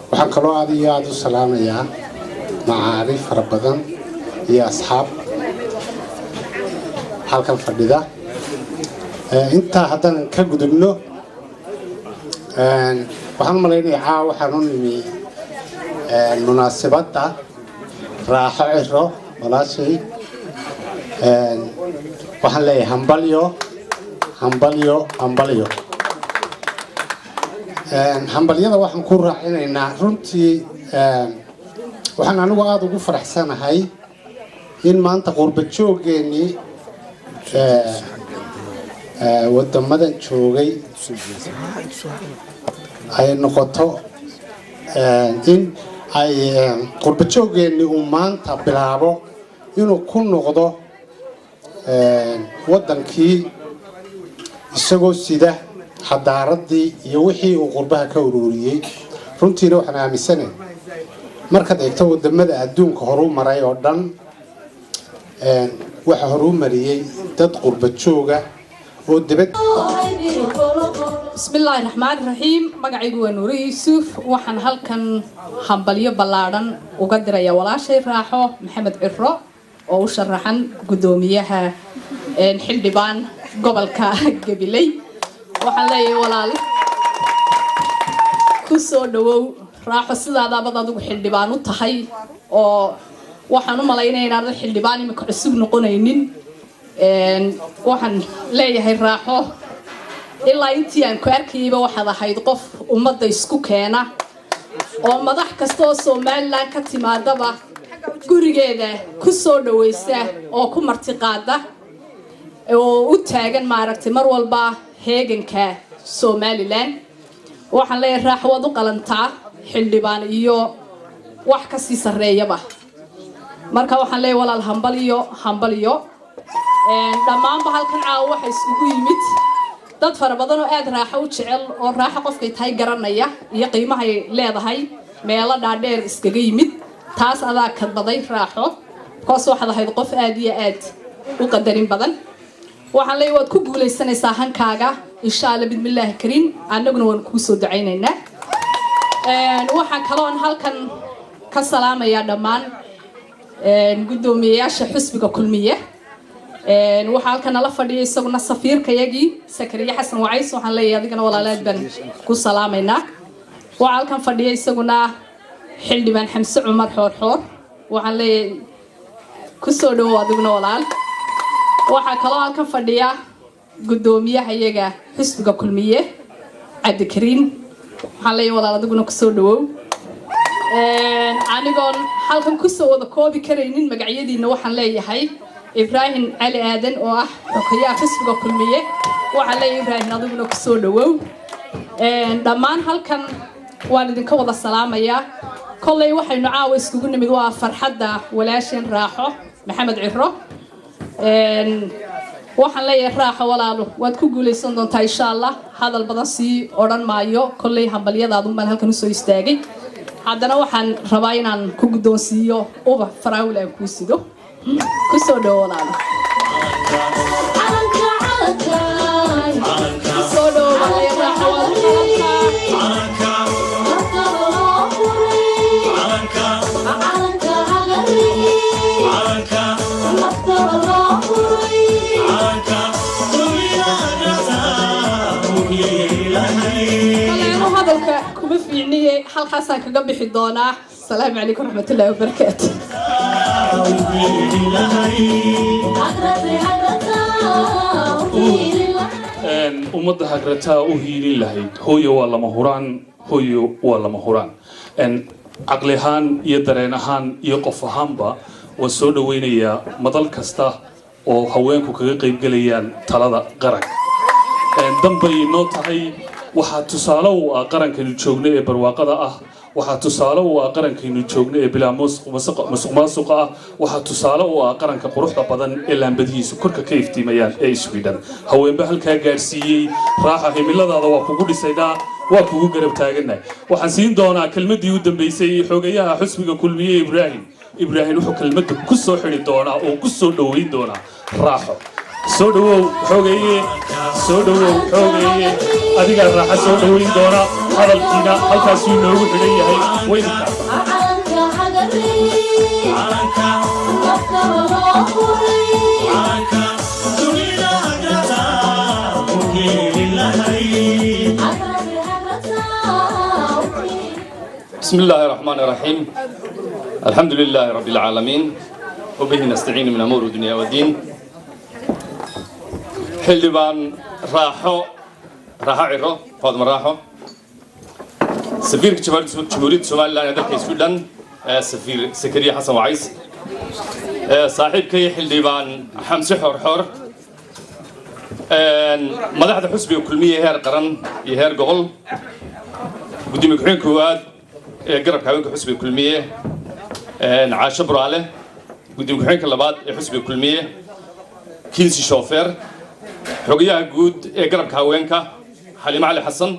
Waxaan kaloo aad iyo aada u salaamayaa macaarif fara badan iyo asxaab halkan fadhida. Intaa haddaan ka gudubno, waxaan u malaynayaa caawa waxaan u nimi munaasibadda Raaxo Ciro, walaashay. Waxaan leeyahay hambalyo, hambalyo, hambalyo. Hambalyada waxaan ku raacinaynaa, runtii waxaan anigu aada ugu faraxsanahay in maanta qurba jooggeenii wadamadan joogay ay noqoto in ay qurba jooggeenii uu maanta bilaabo inuu ku noqdo waddankii, isagoo sida xadaaradii iyo wixii uu qurbaha ka ururiyey. Runtiina waxaan aaminsanahay, markaad eegto wadamada adduunka horuu maray oo dhan, waxa horuu mariyey dad qurba jooga oo dibad. Bismillaahi raxmaani raxiim. Magacaygu waa Nuure Yuusuf. Waxaan halkan hambalyo ballaadhan uga dirayaa walaashay Raaxo Maxamed Ciro oo u sharaxan guddoomiyaha xildhibaan gobolka Gabiley. Waxaan leeyahay, walaal, ku soo dhawow. Raaxo, sidaadaabad adigu xildhibaan u tahay, oo waxaan u malaynaya inaadan xildhibaan imika cusub noqonaynin. Waxaan leeyahay Raaxo, ilaa intii aan ku arkayayba waxaad ahayd qof ummadda isku keena oo madax kasta oo Somaliland ka timaadaba gurigeeda ku soo dhawaysa oo ku martiqaada oo u taagan maaragtay mar walba heeganka Somaliland. Waxaan leeyahay Raaxo, waad u qalantaa xildhibaan iyo wax kasii sarreeyaba. Marka waxaan leeyahay, walaal, hambaliyo, hambaliyo. Dhammaanba halkan caawa waxa iskugu yimid dad fara badan oo aada Raaxo u jecel oo Raaxo qofkay tahay garanaya iyo qiimahay leedahay, meelo dhaadheer iskaga yimid. Taas adaa kadbaday Raaxo, because waxaad ahayd qof aada iyo aad u qadarin badan. Waxaan leeyahay, waad ku guulaysanaysaa hankaaga, insha Alla, bismillaahi kariim. Annaguna waan kuu soo ducaynaynaa. Waxaan kaloon halkan ka salaamayaa dhammaan guddoomiyeyaasha xusbiga Kulmiye. Waxaa halkan nala fadhiya isaguna safiirkayagii Sakariye Xasan Wacays. Waxaan leeyahay, adigana walaalaad baan ku salaamaynaa. Waxaa halkan fadhiya isaguna Xildhibaan Xamse Cumar Xoorxoor. Waxaan leeyahay, kusoo dhawow adiguna, walaal. Waxaa kaloo halkan fadhiya guddoomiyaha iyaga xusbiga Kulmiye, Cabdikariin. Waxaan leeyahay, walaal, adiguna kusoo dhawow. Anigoon halkan kusoo wada koobi karaynin magacyadiina, waxaan leeyahay Ibraahim Cali Aadan oo ah xogayaha xisbiga Kulmiye. Waxaan leeyahay, Ibraahim, adiguna kusoo dhawow. Dhammaan halkan waan idinka wada salaamayaa. Kolley waxaynu caawa iskugu nimid waa farxadda walaasheen Raaxo Maxamed Ciro. Waxaan leeyahay, Raaxo walaalo, waad ku guulaysan doontaa insha Allah. Hadal badan sii odhan maayo. Kolley hambalyadaadu baan halkan usoo istaagay. Haddana waxaan rabaa inaan ku guddoonsiiyo ubax faraawil aan kuu sido. Kusoo dhawo walaalo, kusoo dhawo walaalo. Raaxo, waad u qalantaa. Kaleenu hadalka kuma fiicniye, halkaasaan kaga bixi doonaa. Asalaamu calaykum waraxmatullaahi wabarakaatu. Ummadda hagrataa u hiilin lahayd. Hooyo waa lama huraan, hooyo waa lama huraan. Caqli ahaan iyo dareen ahaan iyo qof ahaanba waan soo dhawaynayaa madal kasta oo haweenku kaga qaybgelayaan talada qaranka. Danbay inoo tahay. Waxaa tusaale u ah qarankaynu joogno ee barwaaqada ah. Waxaa tusaale u ah qarankaynu joogno ee bilaa musuq maasuqa ah. Waxaa tusaale u ah qaranka quruxda badan ee laambadihiisu korka ka iftiimayaan ee Sweden. Haweenba halkaa gaadhsiiyey. Raaxa, himiladaada waa kugu dhisaynaa, waa kugu garab taaganahay. Waxaan siin doonaa kelmaddii u dambeysay xogayaha xusbiga Kulmiye, Ibraahim. Ibraahim wuxuu kelmadda ku soo xidhi doonaa oo ku soo dhoweyn doonaa Raaxo. Soo dhawow xogeeye, soo dhawow xogeeye. Adigaa Raaxa soo dhoweyn doona, hadalkiina halkaasuu inoogu xidhan yahay. Weynka. بسم الله الرحمن الرحيم، الحمد لله رب العالمين، وبه نستعين من أمور الدنيا والدين. Xildhibaan Raaxo, Raaxo Ciro, Faadmo Raaxo, safiirka Jamhuuriyadda Somaliland ee dalka Sweden, safiir Sakariya Xasan Wacays, saaxiibkay xildhibaan Xamse Xoorxoor, madaxda xusbiga Kulmiye heer qaran iyo heer gobol, gudoomiye ku-xigeenka koowaad ee garabka haweenka xusbiga Kulmiye, Caasho Buraale, gudoomiye ku-xigeenka labaad ee xusbiga Kulmiye, Kinsi Shoofeer, xogayaha guud ee garabka haweenka, Xaliimo Cali Xasan,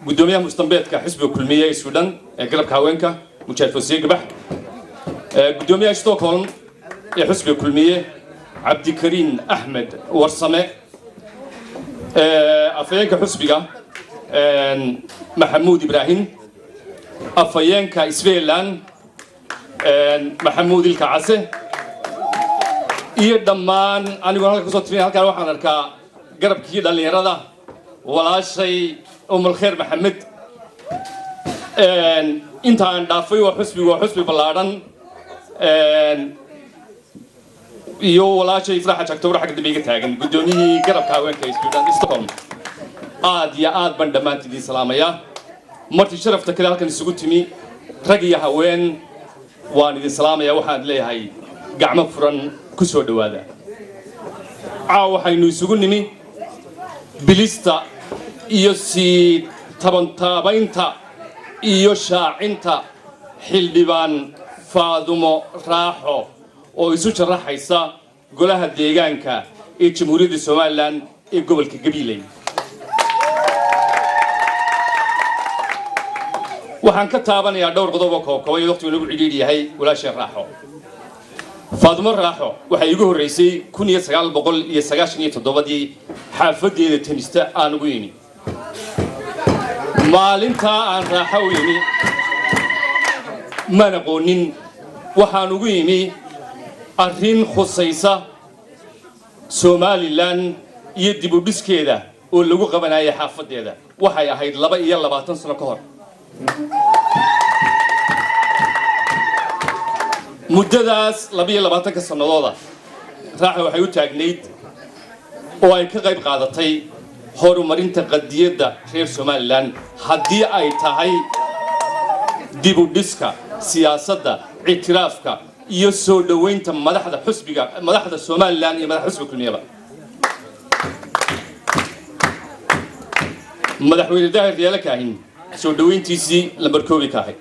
gudoomiyaha mustambeedka xisbiga Kulmiye ee Sweden ee garabka haweenka, Mujaahid Fosiye Gabax, gudoomiyaha Stockholm ee xisbiga Kulmiye, Cabdikariin Axmed Warsame, afhayeenka xusbiga, Maxamuud Ibraahim, afhayeenka Svealand, Maxamuud Ilka Case, iyo dhammaan anigoo halka kusoo tirin. Halkaan waxaan arkaa garabkii dhallinyarada, walaashay Umulkheer Maxamed. Inta aan dhaafay waa xusbigu, waa xusbi ballaadhan, iyo walaashay Ifraaxa Jagtowra xagga dambe iga taagan, guddoomiyihii garabka haweenka ee Sweden Stockholm. Aad iyo aad baan dhammaantiin idiin salaamayaa. Marti sharafta kale halkan isugu timi, rag iyo haween, waan idin salaamayaa. Waxaan leeyahay gacmo furan ku soo dhowaada. Caawa waxaynu isugu nimi bilista iyo sii tabantaabaynta iyo shaacinta xildhibaan Faadumo Raaxo oo isu sharaxaysa golaha deegaanka ee Jamhuuriyadda Somaliland ee gobolka Gabiley. Waxaan ka taabanayaa dhowr qodob oo koobkobay, waqtigu nagu cidhiidh yahay. Walaasheen Raaxo, Faadumo Raaxo, waxay igu horreysay 1997-dii xaafaddeeda Tensta aan ugu yimi. Maalintaa aan Raaxo u yimi maan aqoonin. Waxaan ugu yimi arrin khusaysa Somaliland iyo dib u dhiskeeda oo lagu qabanayay xaafaddeeda. Waxay ahayd 22 sano ka hor. Muddadaas 22-ka sannadooda Raaxa waxay u taagnayd oo ay ka qayb qaadatay horumarinta qadiyadda reer Somaliland, haddii ay tahay Dib u dhiska siyaasadda, ictiraafka iyo soo dhoweynta madaxda xusbiga, madaxda Somaliland iyo madaxda xusbiga Kulmiyaba. Madaxweyne Daahir Riyaale Kaahin soo dhoweyntiisii lambar koobi ka ahayd.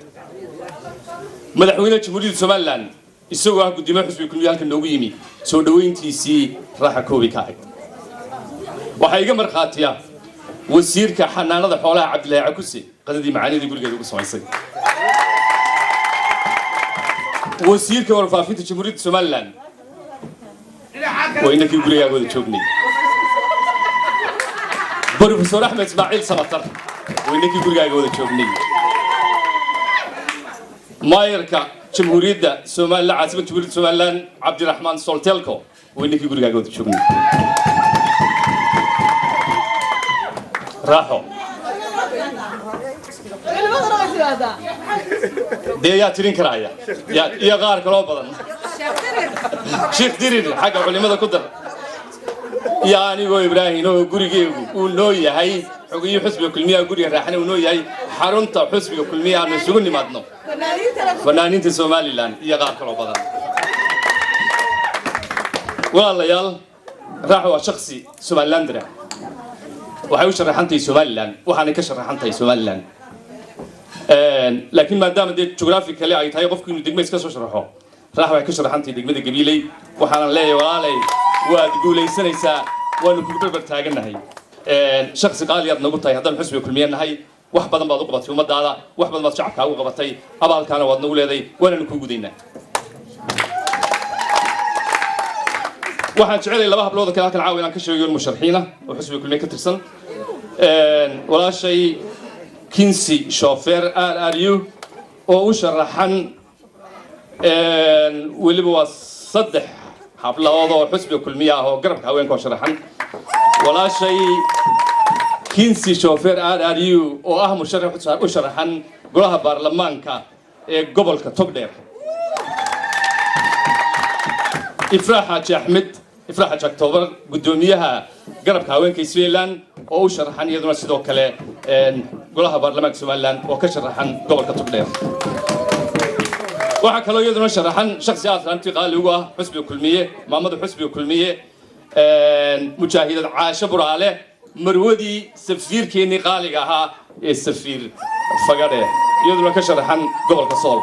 Madaxweyne Jamhuuriyadda Somaliland, isagoo ah guddoomiyaha xusbiga Kulmiya, halkan noogu yimi, soo dhoweyntiisii Raaxa koobi ka ahayd. Waxaa iga markhaatiya wasiirka xanaanada xoolaha Cabdilaahi Cakuse, qadadii macaanidii gurigeeda ugu samaysay. Wasiirka warfaafinta Jamhuuriyadda Somaliland waa inakii gurigaaga wada joognay. Brofesor Axmed Ismaaciil Samatar waa inakii gurigaaga wada joognay. Maayarka Jamhuuriyadda Somaliland, caasimadda Jamhuuriyadda Somaliland, Cabdiraxmaan Soltelco, waa inakii gurigaaga wada joognay. Raaxo dee yaa tirin karaya iyo qaar kaloo badan. Sheekh Dirir xagga culimada ku dar, iyo anigoo Ibraahim oo gurigeegu uu noo yahay xogayo xusbiga Kulmiyaha, guriga Raaxana uu noo yahay xarunta xusbiga Kulmiyaha aanu isugu nimaadno, fanaaniinta Somaliland iyo qaar kaloo badan. Walaalayaal, Raaxo waa shaksi Somalilandra. Waxay u sharaxan tahay Somaliland, waxaanay ka sharaxan tahay Somaliland, laakiin maadaama dee jugraafikale ay tahay qofku inuu degmo iska soo sharaxo, Raax waxay ka sharaxan tahay degmada Gabiiley. Waxaanan leeyahay, walaalay, waad guulaysanaysaa, waanu kugu barbar taagannahay. Shaksi qaaliyaad nagu tahay haddaan xusbiga Kulmiye nahay. Wax badan baad u qabatay ummadaada, wax badan baad shacabkaagu qabatay, abaalkaana waad nagu leeday, waananu kuu gudaynaa. Waxaan jecelahay laba hablood oo kale halkan caawa inaan ka sheegayo, musharaxiina oo xusbiga Kulmiye ka tirsan. Walaashay Kinsi Shofer RRU oo u sharaxan, weliba waa saddex hablahood oo xusbiga Kulmiye ah oo garabka haweenka oo sharaxan. Walaashay Kinsi Shofer RRU oo ah musharax u sharaxan golaha baarlamaanka ee gobolka Togdheer. Ifraax Xaaji Axmed, Ifraax Xaaji Octoobar, guddoomiyaha garabka haweenka Somaliland oo u sharaxan iyaduna sidoo kale golaha baarlamaanka Somaliland oo ka sharaxan gobolka Togdheer. Waxaa kaloo iyaduna sharaxan shaksi aad runtii qaali ugu ah xusbiga Kulmiye, maamada xusbiga Kulmiye, mujaahidad Caasho Buraale, marwadii safiirkeennii qaaliga ahaa ee safiir Fagadhe, iyaduna ka sharaxan gobolka Sool.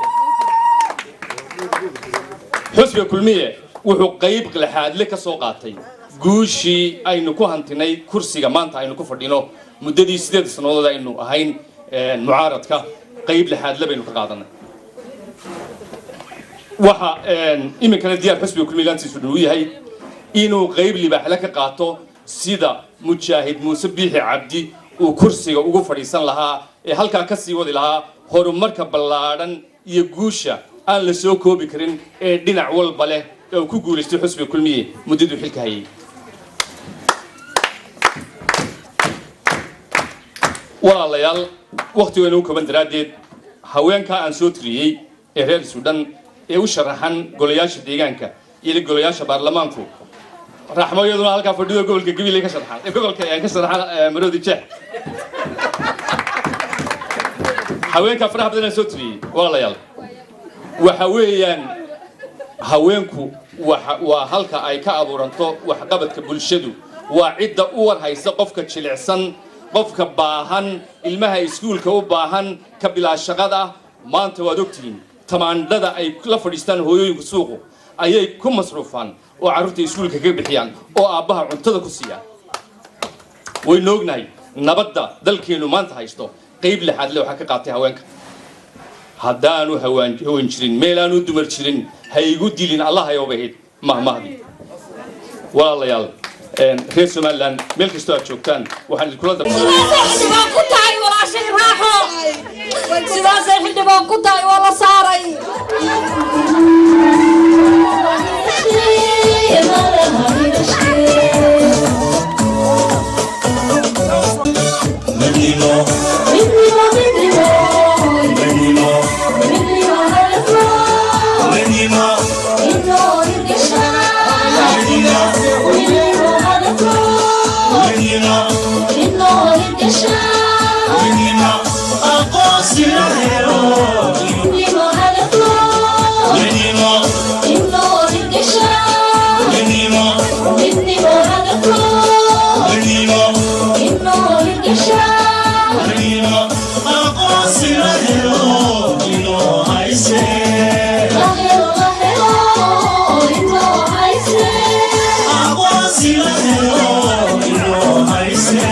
Xusbiga Kulmiye wuxuu qayb lixaadle ka soo qaatay guushii aynu ku hantinay kursiga maanta aynu ku fadhino. Muddadii 8 sannadood aynu ahayn mucaaradka, qayb lixaadle baynu ka qaadanay. Waxa iminkana diyaar xusbiga Kulmiye laantiisu dhan u yahay inuu qayb libaaxle ka qaato sida mujaahid Muuse Biixi Cabdi uu kursiga ugu fadhiisan lahaa ee halkaa ka sii wadi lahaa horumarka ballaadhan iyo guusha aan la soo koobi karin ee dhinac walba leh ee uu ku guulaystay xusbiga Kulmiye muddaduu xilka hayay. Walaalayaal, wakhti waynu u kooban daraaddeed, haweenkaa aan soo tiriyey ee reer Suudhan ee u sharaxan golayaasha deegaanka iyo golayaasha baarlamaanku, Raxmo iyaduna halkaa fadhido gobolka Gabiley ka sharaxan, ee gobolka ka sharaxan Maroodi Jeex. Haweenkaa faraha badan aan soo tiriyey, walaalayaal, waxa weeyaan haweenku waa halka ay ka abuuranto waxqabadka bulshadu. Waa cidda u war haysa qofka jilicsan, qofka baahan, ilmaha iskuulka u baahan, ka bilaa shaqada ah. Maanta waad ogtihiin tamaandhada ay la fadhiistaan hooyooyinka suuqu ayay ku masruufaan oo carruurta iskuulka kaga bixiyaan oo aabbaha cuntada ku siiyaan. Waynu ognahay nabadda dalkeennu maanta haysto qayb lixaad le waxaa ka qaatay haweenka. Haddaanu hawaan haween jirin, meelaanu dumar jirin, ha igu dilin Allah ayoobahayd mahmahdi. Walaalayaal, reer Somaliland meel kastoo aad joogtaan, waxaan idinkula Xildhibaan ku tahay walaashay Raaxo, sidaasay xildhibaan ku tahay, waa la saaray. Aqoonsi la helo. Hoosila helo inoo hayse.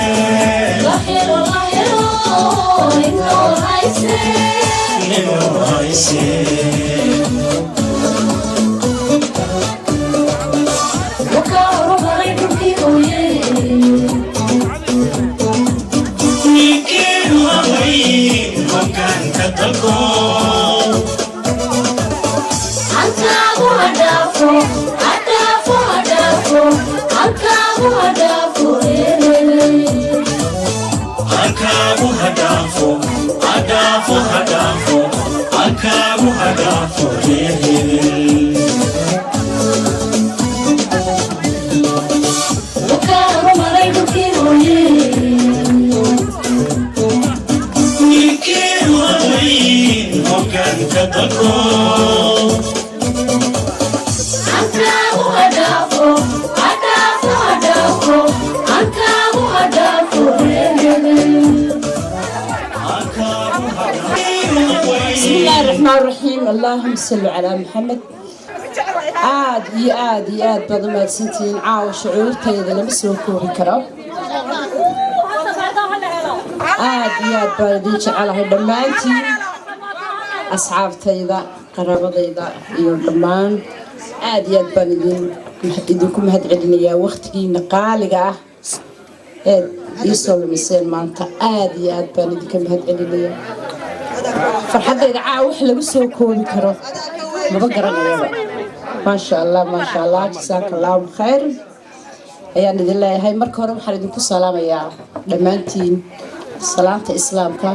La helo, la helo, inoo hayse. Inoo hayse. Wakaa horumaray dhulkii hooye. Ninkii haweyn hogaanka dalko. Halkaagu hadhaafo, hadhaafo, hadhaafo, halkaagu hadhaafo, reer. Halkaagu hadhaafo, hadhaafo, hadhaafo, halkaagu hadhaafo, reer hebel. Wakaa horumaray dhulkii hooye. Ninkii haweyn hogaanka dalko. Halkaagu hadhaafo, hadhaafo, hadhaafo, halkaagu hadhaafo, reer. بسم الله الرحمن الرحيم، اللهم صل على محمد. Aad iyo aad iyo aad baad u mahadsantihiin. Caawa shucuurtayda lama soo koobi karo. Aad iyo aad baan idin jecelahay dhammaantiin, asxaabtayda, qaraabadayda iyo dhammaan. Aad iyo aad baan idinku mahad celinayaa waqtigiina qaaliga ah eed ii soo lumiseen maanta. Aad iyo aad baan idinka mahad celinayaa. Farxaddayda caawa wax lagu soo koobi karo maba garanayaba. Maasha Allah, maasha Allah, jasaaka Allahu khayr ayaan idin leeyahay. Marka hore waxaan idinku salaamayaa dhammaantiin salaamta Islaamka.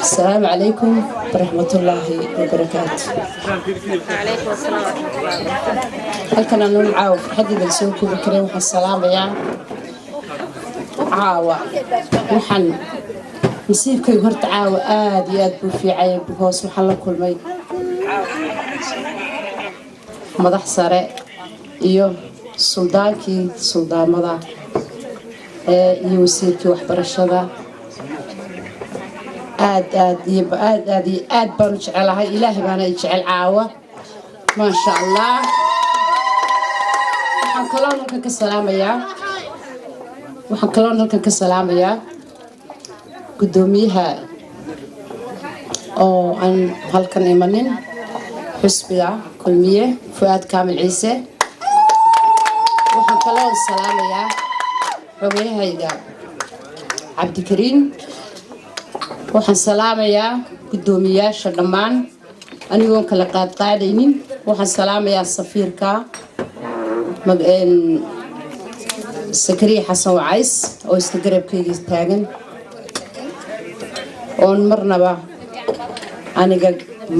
Asalaamu calaykum waraxmatullaahi wabarakaatu. Halkan anuun caawa farxaddayda la soo koobi karin waxaan salaamayaa caawa. Waxaan nasiibkaygu horta caawa aad iyo aad buu fiicaya, because waxaan la kulmay madax sare iyo suldaankii suldaamada iyo wasiirkii waxbarashada. Aad aad iyo aad aad iyo aad baan u jecelahay. Ilaahay baana i jecel caawa, maasha Allah. Waxaan kaloon halkan ka salaamayaa guddoomiyaha oo aan halkan imanin, xusbiga Kulmiye, Fu'aad Kaamil Ciise. Waxaan kaloo salaamayaa xogayahayga Cabdikariin. Waxaan salaamayaa guddoomiyaasha dhammaan anigoon kala qaadqaadaynin. Waxaan salaamayaa safiirka Sakariya Xasan Wacays oo isna garabkayga taagan oon marnaba aniga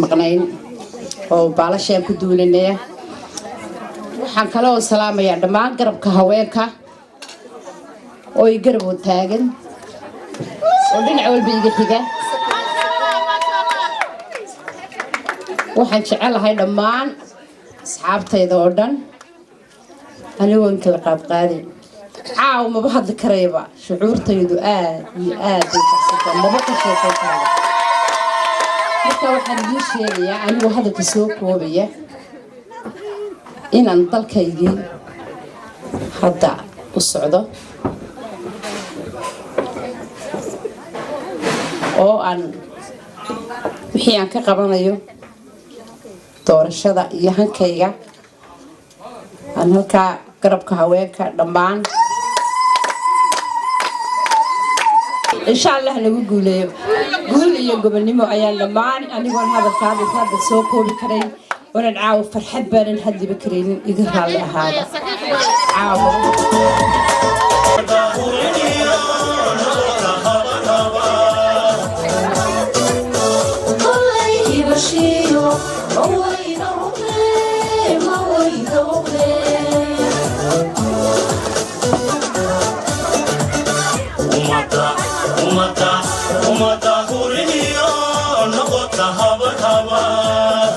maqnayn oo baalashaan ku duulinaya. Waxaan kaloo salaamayaa dhammaan garabka haweenka oo i garab taagan oo dhinac walba iga xiga. Waxaan jecelahay dhammaan asxaabtayda oo dhan anigoon kala qaadqaadin. Caaw maba hadli karayaba, shucuurtaydu aad iyo aad bay kacsantaa, maba ka sheekayn karaya. Marka waxaan idiin sheegayaa anigoo hadalka soo koobaya inaan dalkaygii hadda u socdo oo aan wixii aan ka qabanayo doorashada iyo hankayga aan halkaa garabka haweenka dhammaan insha Allah lagu guuleeyo. Guul iyo gobonimo ayaan dhammaan anigoon hadalka hadda soo koobi karayn wanan caawo farxad baanan hadliba karaynin. Iga raalli ahaada caawo. Ummada huriyo noqota habar habar.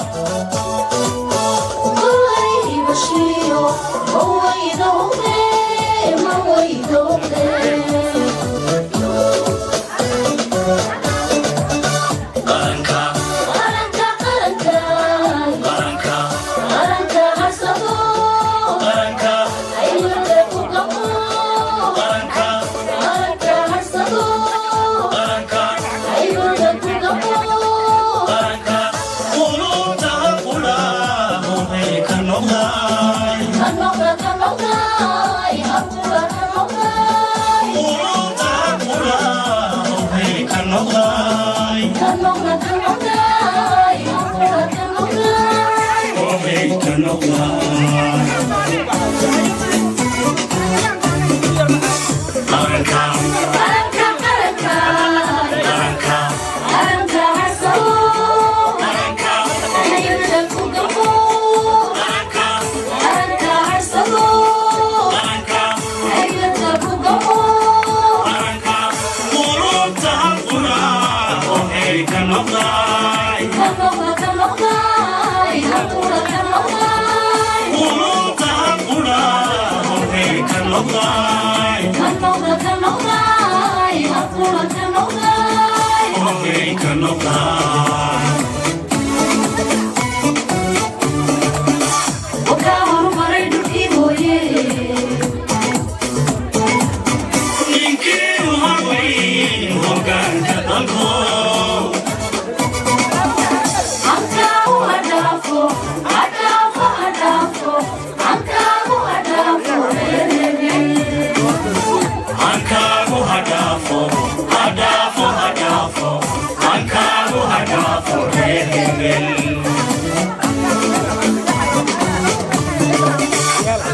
Qaranka, qaranka, qaranka. Qaranka, qaranka, qaranka harsado, hay'adda ku gabo. Qaranka harsado, hay'adda ku gabo. Ka noqda, ka noqday, haqura ka noqday. Ka noqda, ka noqday, haqura ka noqday. Wakaa horumaray dhulkii hooye. Hankaagu hadhaafo, hadhaafo, hadhaafo, hankaagu hadhaafo, Hankaagu hadhaafo, hadhaafo, hadhaafo, hankaagu hadhaafo reer hebel.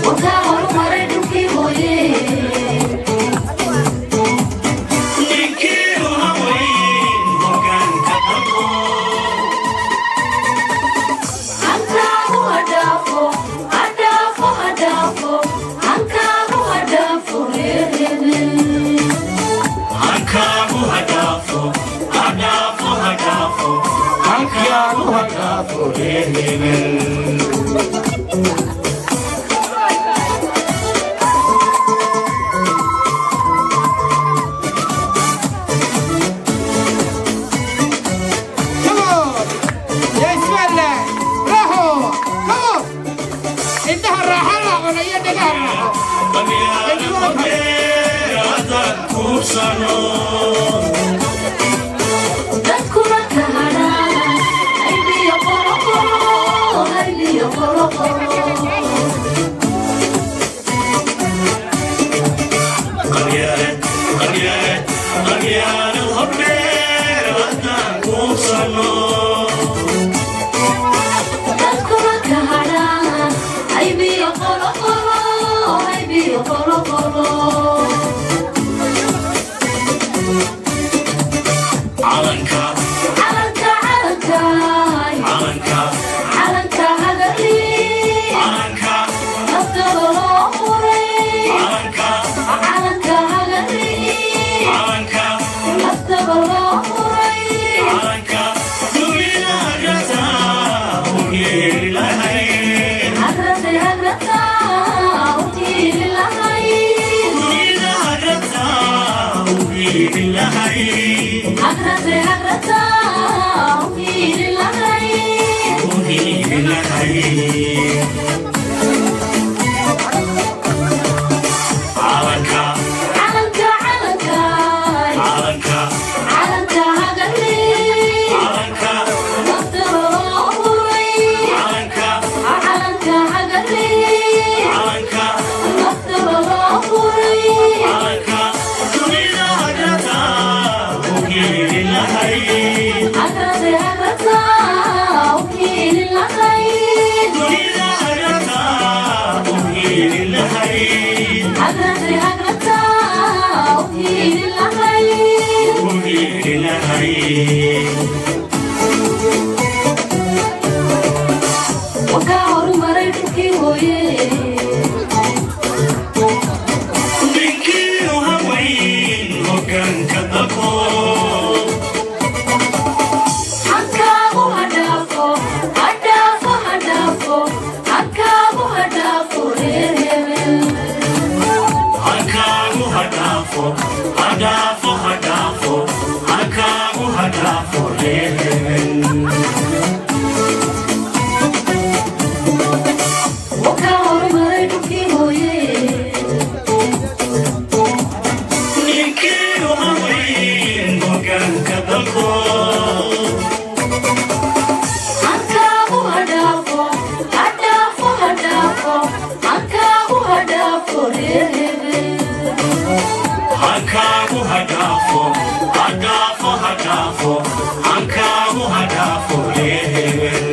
Wakaa horumaray dhulkii hooye. Ninkii u haweyn hoggaanka dalko. Hankaagu hadhaafo, hadhaafo, hadhaafo, hankaagu hadhaafo, reer hebel. Hankaagu hadhaafo, hadhaafo, hadhaafo, hankaagu hadhaafo reer hebel. Come on! يا اسماعيل راحوا. Come on! انتهى الراحة، لا ولا يدك الراحة. Dadkuna ka hadhaan, haybiyo qoloqolo, haybiyo qoloqolo. Qabyaalad, qabyaalad, qabyaalad hormeer haddaan kuubsano. Dadkuna ka hadhaan, haybiyo qoloqolo, haybiyo qoloqolo. Calanka, Calanka, calanka, calanka, calanka hadalii. Calanka, Naftaba loo furay. Calanka, Calanka hadalii. Calanka, Naftaba loo furay. Calanka, dunida hagrataa u yeeri lahayd. Hagrate, hagrataa, u tiiri lahayd. Dunida hagrataa u yeeri lahayd. Hagrate, hagrataa, u tiiri lahayd. U yeeri lahayd. Calanka, Calanka, calanka, calanka, calanka hadalii. Calanka, Naftaba loo furay. Calanka, Calanka hadalii. Calanka, Naftaba loo furay. Calanka, dunida hagrataa u yeeri lahayd. Hagrate, hagrataa, u tiiri lahayd. Dunida hagrataa u yeeri lahayd. Hagrate, hagrataa, u tiiri lahayd. U yeeri lahayd. Wakaa horumaray dhulkii hooye. Ninkii u haweyn hoggaanka dalko. Hankaagu hadhaafo, hadhaafo, hadhaafo, hankaagu hadhaafo, reer hebel. Hankaagu hadhaafo, hadhaafo, hadhaafo, hankaagu hadhaafo reer hebel. Wakaa horumaray dhulkii hooye. Ninkii u haweyn hoggaanka dalko. Hankaagu hadhaafo, hadhaafo, hadhaafo, hankaagu hadhaafo, reer hebel. Hankaagu hadhaafo, hadhaafo, hadhaafo, hankaagu hadhaafo reer hebel.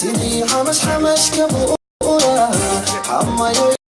Sidii xamash xamash ka buura xamayo.